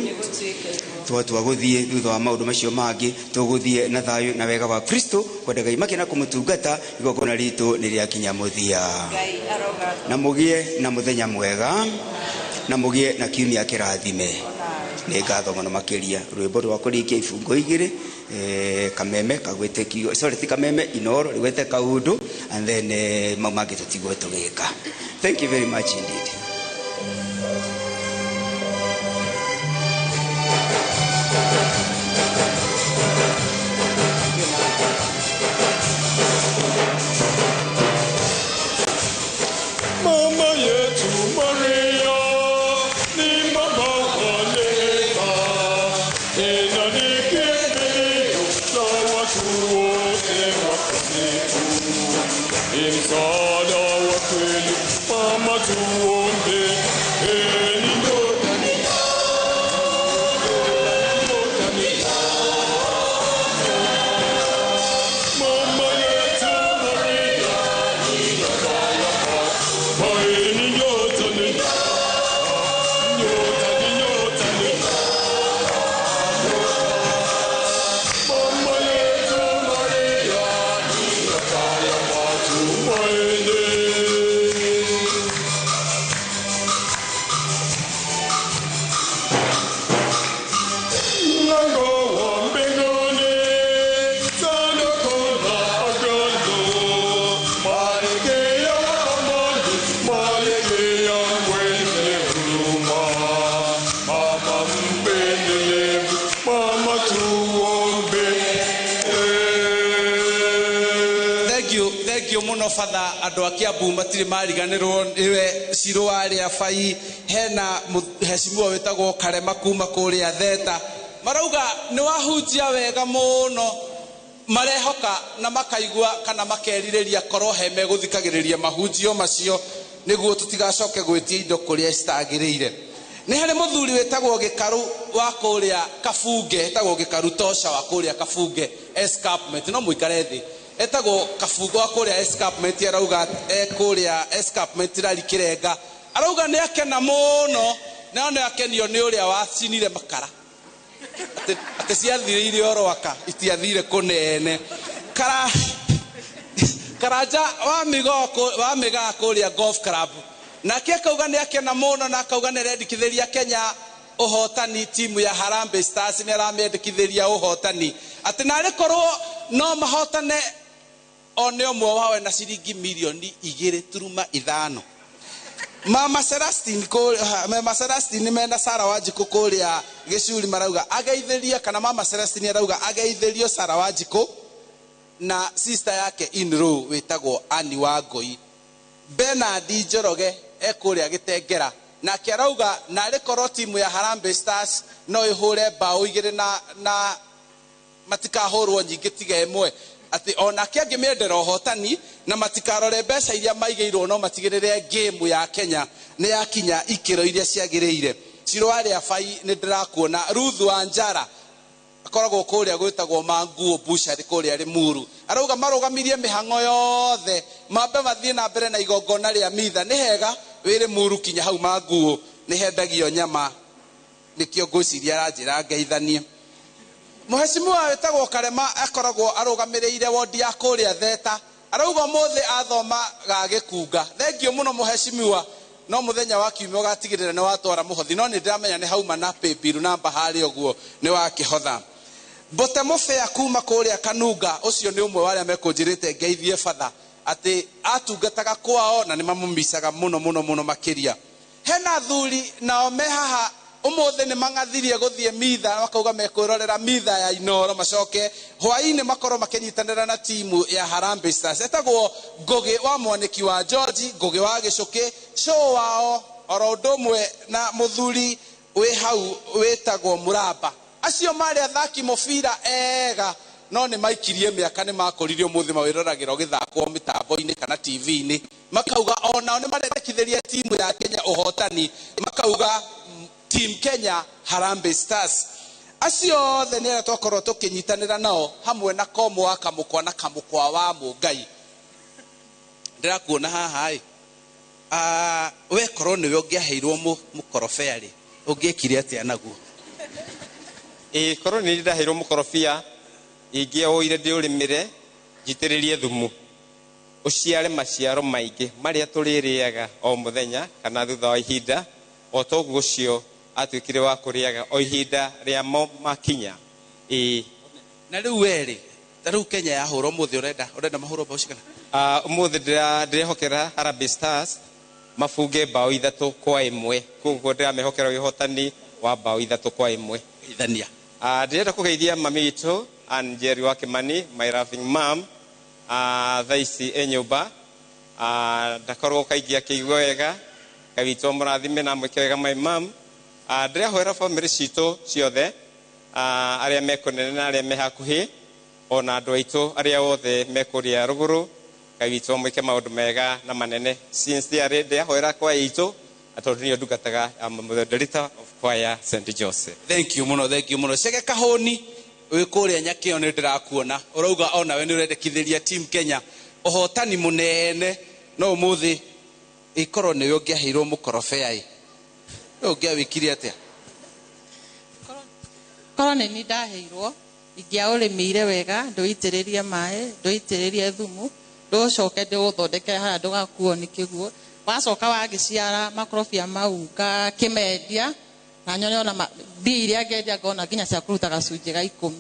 Twatua gũthiĩ thutha wa maũndũ macio mangĩ, tũgũthiĩ na thayũ na wega wa Kristo, kwenda Ngai makĩria na kũmũtungata. Igongona ritũ nĩ rĩakinya mũthia. Na mũgĩe na mũthenya mwega, na mũgĩe na kiumia kĩrathime. Nĩ ngatho mũno makĩria. Rwĩmbo rwa kũrĩkia ibungo igĩrĩ, kameme kagwĩte kiugo, sorry, ti kameme, Inoro rĩgwĩte kaundu, and then mau mangĩ tũtigwo tũgĩka. Thank you very much indeed. Thank you. No batha andũ a Kiambu matirĩ mariganĩrwo nĩwe Ciro wa Rĩabai. Hena mheshimiwa wĩtagwo Karema kuma kũrĩa Theta, marauga nĩ wahunjia wega mũno, marehoka na makaigua kana makerirĩria korwo he megũthikagĩrĩria mahunjio macio nĩguo tũtigacoke gwĩtia indo kũrĩa citagĩrĩire. Nĩ harĩ mũthuri wĩtagwo Gĩkaru wa kũrĩa Kabunge, etagwo Gĩkaru Tosha wa kũrĩa Kabunge escarpment, no mũikare thĩ, etagwo Kabunge wa kũrĩa escarpment, arauga e kũrĩa escarpment rari Kĩrenga, arauga nĩ akena mũno no nĩ akenio nĩ ũrĩa wacinire makara atĩ ciathirĩire o rwaka itiathire kũnene. Karanja wa Migaa kũrĩa Golf Club nake akauga nĩ akena mũno na akauga nĩ arendekithĩria Kenya ũhotani, timu ya Harambee Stars nĩ aramĩendekithĩria ũhotani atĩ narĩ korwo no mahotane o nĩ ũmwe wao na ciringi mirioni 2.5. Mama Celestine mena Sarah Wanjikũ kũrĩa Gĩcuri marauga ageithĩria, kana Mama Celestine arauga ageithĩrio Sarah Wanjikũ na sister yake in-law wĩtagwo Annie Wangũi. Bernard Njoroge e kũrĩa Gĩtengera nake arauga narĩ korwo timu ya Harambee Stars no ĩhũre mbaũ 2 na matikahũrwo nyingĩ tiga ĩmwe, atĩ onake angĩmĩendera ũhotani na matikarore mbeca iria maigĩirwo no matigĩrĩre game ya Kenya nĩ yakinya ikĩro iria ciagĩrĩire. Ciro wa Rĩabai nĩ ndĩrakuona. Ruth Wanjara akoragwo kũrĩa gwĩtagwo Manguo Bushari kũrĩa Limuru, arauga marũgamirie mĩhang'o yothe mambe mathiĩ na mbere na igongona rĩa mitha. Nĩ hega wĩ Limuru kinya hau Manguo nĩ hendagio nyama, nĩkĩo ngwĩciria aranjĩra ngeithanie. Mheshimiwa wĩtagwo Karema akoragwo arũgamĩrĩire wodi ya kũrĩa Theta, arauga ũmũthĩ athoma ga Gĩkunga. Thengio mũno mheshimiwa, no mũthenya wa kiumia ũgatigĩrĩra nĩ watwara mũhothi, no nĩ ndĩramenya nĩ hauma na paybill namba harĩa ũguo nĩ wakĩhotha. Mbote Mũbĩa kuma kũrĩa Kanunga, ũcio nĩ ũmwe wa arĩa mekũnjĩrĩte ngeithie batha atĩ atungataga kwao na nĩ mamũmicaga mũno mũno mũno makĩria. Hena athuri nao me haha ũmũthĩ nĩ mang'athirie gũthiĩ mitha, makauga mekwĩrorera mitha ya Inooro macoke hwaĩ-inĩ makorwo makĩnyitanĩra na timu ya Harambee Stars. Etagwo Ngũgĩ wa Mwanĩki wa George, Ngũgĩ wa Gĩcũkĩ, show wao oro ũndũ ũmwe na mũthuri wĩ hau wĩtagwo Mũramba. Acio marĩ athaki mũbira ega no nĩ maikirie mĩaka, nĩ makũririe ũmũthĩ mawĩroragĩra ũgĩthakwo mĩtambo-inĩ kana TV-inĩ, makauga onao nĩ marendekithĩria timu ya Kenya ũhotani, makauga Team Kenya Harambee Stars. Acio othe nĩ arĩa twakorwo tũkĩnyitanĩra nao hamwe na Komo wa Kamũkwa na Kamũkwa wa Mũngai. Ndĩrakuona haha ĩ, we korwo nĩwe ũngĩaheirwo mũkorobia rĩ, ũngĩekire atĩa naguo? Ĩ korwo nĩ ndaheirwo mũkorobia ingĩaũire ndĩũrĩmĩre njitĩrĩrie thumu ũciare maciaro maingĩ marĩa tũrĩrĩaga o mũthenya kana thutha wa ihinda, o toguo ũcio atuĩkire wa kũrĩaga o ihinda rĩamo makinya. Ĩ na rĩu werĩ ta rĩu Kenya yahũra ũmũthĩ, ũrenda mahũrwo mbaũ cigana? Ũmũthĩ ndĩrehokera Harambee Stars mabunge mbaũ 3-1, koguo ndĩramehokera ũhotani wa mbaũ 3-1. Geithania. Ndĩrenda kũgeithia mami witũ Ann Njeri wa Kimani, my loving mom, thaa ici e nyũmba, ndakorwo kaingĩ akĩigua wega, Ngai witũ amũrathime na amwĩke wega my mom. Ndĩrahoera bamĩrĩ citũ ciothe, arĩa me kũnene na arĩa me hakuhĩ, ona andũ aitũ arĩa othe me kũrĩa rũgũrũ, Ngai witũ amwĩke maũndũ mega na manene. Sincerely ndĩrahoera kwa itũ tondũ nĩyo ndungataga, I'm the director of choir St Joseph. Thank you mũno, thank you mũno. Cege Kahũni wĩ kũrĩa Nyakĩo nĩ ndĩrakuona ũrauga onawe nĩ ũrendekithĩria Team Kenya ũhotani mũnene, no ũmũthĩ ĩkorwo nĩwe ũngĩaheirwo mũkorobia ĩ, we ũngĩawĩkire atĩa? Korwo nĩ niĩ ndaheirwo ingĩaũrĩmĩire wega, ndũitĩrĩrie maĩ, ndũitĩrĩrie thumu, ndũcoke ndĩũthondeke harĩa ndũgakuo nĩ kĩguũ. Wacoka wagĩciara makorobia mau ngakĩmendia na nyone ona mbia iria ngendia ngona nginya cia kũruta gacunjĩ ga 10.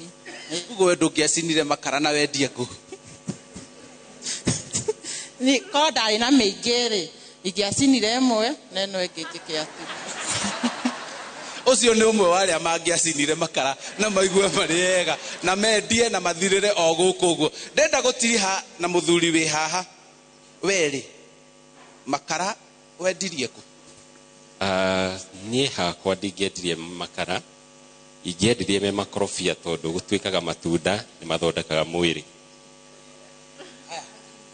Ũguo we ndũngĩacinire makara na wendie ngũ? Ni korwo ndarĩ na mĩingĩ rĩ, ingĩacinire ĩmwe na ĩno ĩngĩ njĩke atĩ. Ũcio nĩ ũmwe wa arĩa mangĩacinire makara na maigue marĩ ega na mendie na mathirĩre o gũkũ ũguo. Ndenda gũtiriha na mũthuri wĩ haha. Werĩ makara wendirie kũ? Niĩ hakwa ndingĩendirie makara, ingĩendirie me makorobia tondũ gũtuĩkaga matunda nĩ mathondekaga mwĩrĩ.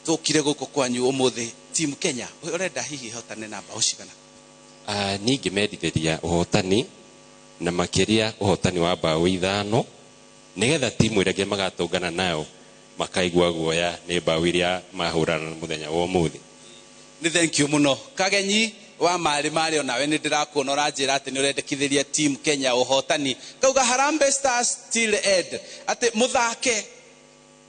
Tũkire gũkũ kwanyu ũmũthĩ, team Kenya ũrenda hihi ĩhotane na mbaũ cigana? Niĩ ingĩmendithĩria ũhotani na makĩria ũhotani wa mbaũ 5 nĩgetha timu ĩrĩa ĩngĩ magatũngana nayo makaigua guoya nĩ mbaũ iria mahũrana mũthenya wa ũmũthĩ. Nĩ thank you mũno Kagenyi wa marĩ marĩ, onawe nĩ ndĩrakuona ũranjĩra atĩ nĩ ũrendekithĩria team Kenya ũhotani. Kauga Harambee Stars till end, atĩ mũthake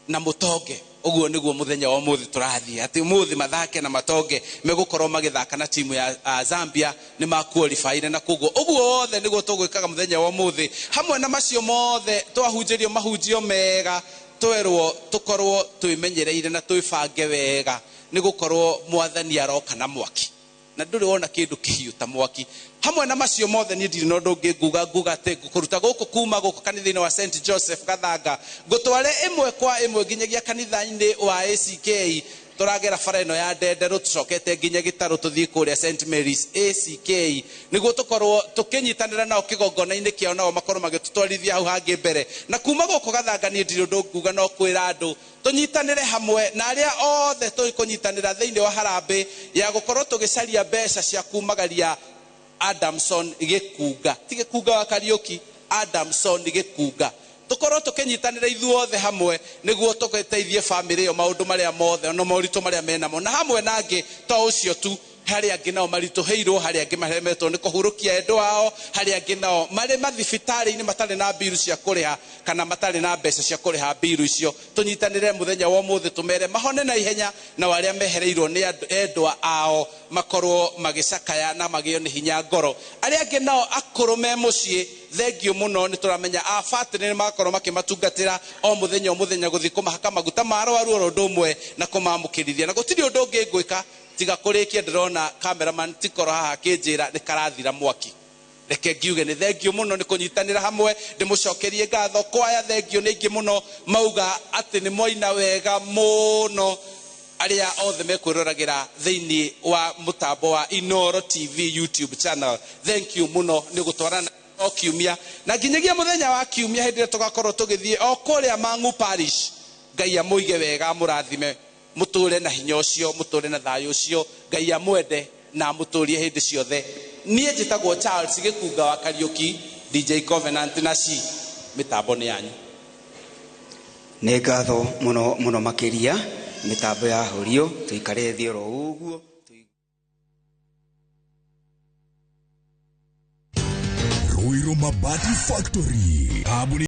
na mũtonge. Ũguo nĩguo mũthenya wa ũmũthĩ tũrathiĩ, atĩ ũmũthĩ mathake na matonge, megũkorwo magĩthaka na timu ya Zambia, nĩ makualifaire, na koguo ũguo wothe nĩguo tũgwĩkaga mũthenya wa ũmũthĩ. Hamwe na macio mothe twahunjĩrio mahunjio mega, twerwo tũkorwo twĩmenyereire na twĩbange wega, nĩ gũkorwo mwathani aroka na mwaki, na ndũrĩ wona kĩndũ kĩhiũ ta mwaki. Hamwe na macio mothe niĩ ndirĩ na ũndũ ũngĩ nguga atĩ ngũkũruta gũkũ kuma gũkũ kanitha-inĩ wa St Joseph Gathanga, ngũtware ĩmwe kwa ĩmwe nginyagia kanitha-inĩ wa ACK. Tũragera bara ĩno ya Ndenderũ, tũcokete nginya Gĩtarũ, tũthiĩ kũrĩa St Mary's ACK, nĩguo tũkorwo tũkĩnyitanĩra nao kĩgongona-inĩ kĩao, nao makorwo magĩtũtwarithia hau hangĩ mbere. Na kuma gũkũ Gathanga niĩ ndirĩ ũndũ nguga no kwĩra andũ tũnyitanĩre hamwe na arĩa othe tũkũnyitanĩra thĩinĩ wa harambĩ ya gũkorwo tũgĩcaria mbeca cia kumagaria Adamson Gĩkunga, ti Gĩkunga wa Kariũki, Adamson Gĩkunga. Tũkorwo tũkĩnyitanĩra ithuothe hamwe nĩguo tũgĩteithie bamĩrĩ ĩyo maũndũ marĩa mothe na moritũ marĩa menamo, na hamwe na angĩ to ũcio tu, harĩ angĩ nao maritũhĩirwo, harĩ angĩ maremetwo nĩ kũhurũkia endwa ao, harĩ angĩ nao marĩ mathibitarĩ-inĩ matarĩ na mbiru cia kũrĩha kana matarĩ na mbeca cia kũrĩha mbiru icio. Tũnyitanĩre mũthenya wa ũmũthĩ tũmere mahone na ihenya, na arĩa mehereirwo nĩ endwa ao makorwo magĩcakaya na magĩo nĩ hinya ngoro. Arĩa angĩ nao akũrũ me mũciĩ, thengio mũno, nĩ tũramenya abatĩrĩ nĩ makorwo makĩmatungatĩra o mũthenya o mũthenya, gũthiĩ kũmahaka maguta ma arwaru oro ũndũ ũmwe na kũmamũkĩrithia. Na gũtirĩ ũndũ ũngĩ ngwĩka tiga kũrĩkia, ndĩrona cameraman tikoro haha akĩnjĩra nĩ karathira mwaki. Reke ngiuge nĩ thengio mũno nĩ kũnyitanĩra hamwe, ndĩmũcokerie ngatho. Kwaya thengio nĩ aingĩ mũno mauga atĩ nĩ mwaina wega mũno. Arĩa othe mekwĩroragĩra thĩinĩ wa mũtambo wa Inooro TV YouTube channel, thank you mũno nĩ gũtwarana o kiumia na nginyagia mũthenya wa kiumia hĩndĩ ĩrĩa tũgakorwo tũgĩthiĩ o kũrĩa Mang'u Parish. Ngai amũige wega, amũrathime, mũtũre na hinya ũcio, mũtũre na thayũ ũcio. Ngai amwende na amũtũrie hĩndĩ ciothe. Niĩ njĩtagwo Charles Gĩkunga wa Kariũki, DJ Covenant na ci mĩtambo nĩ yanyu. Nĩ ngatho mũno mũno makĩria, mĩtambo ya horio, tũikare thĩ oro ũguo. Ruiru Mabati Factory, kambuni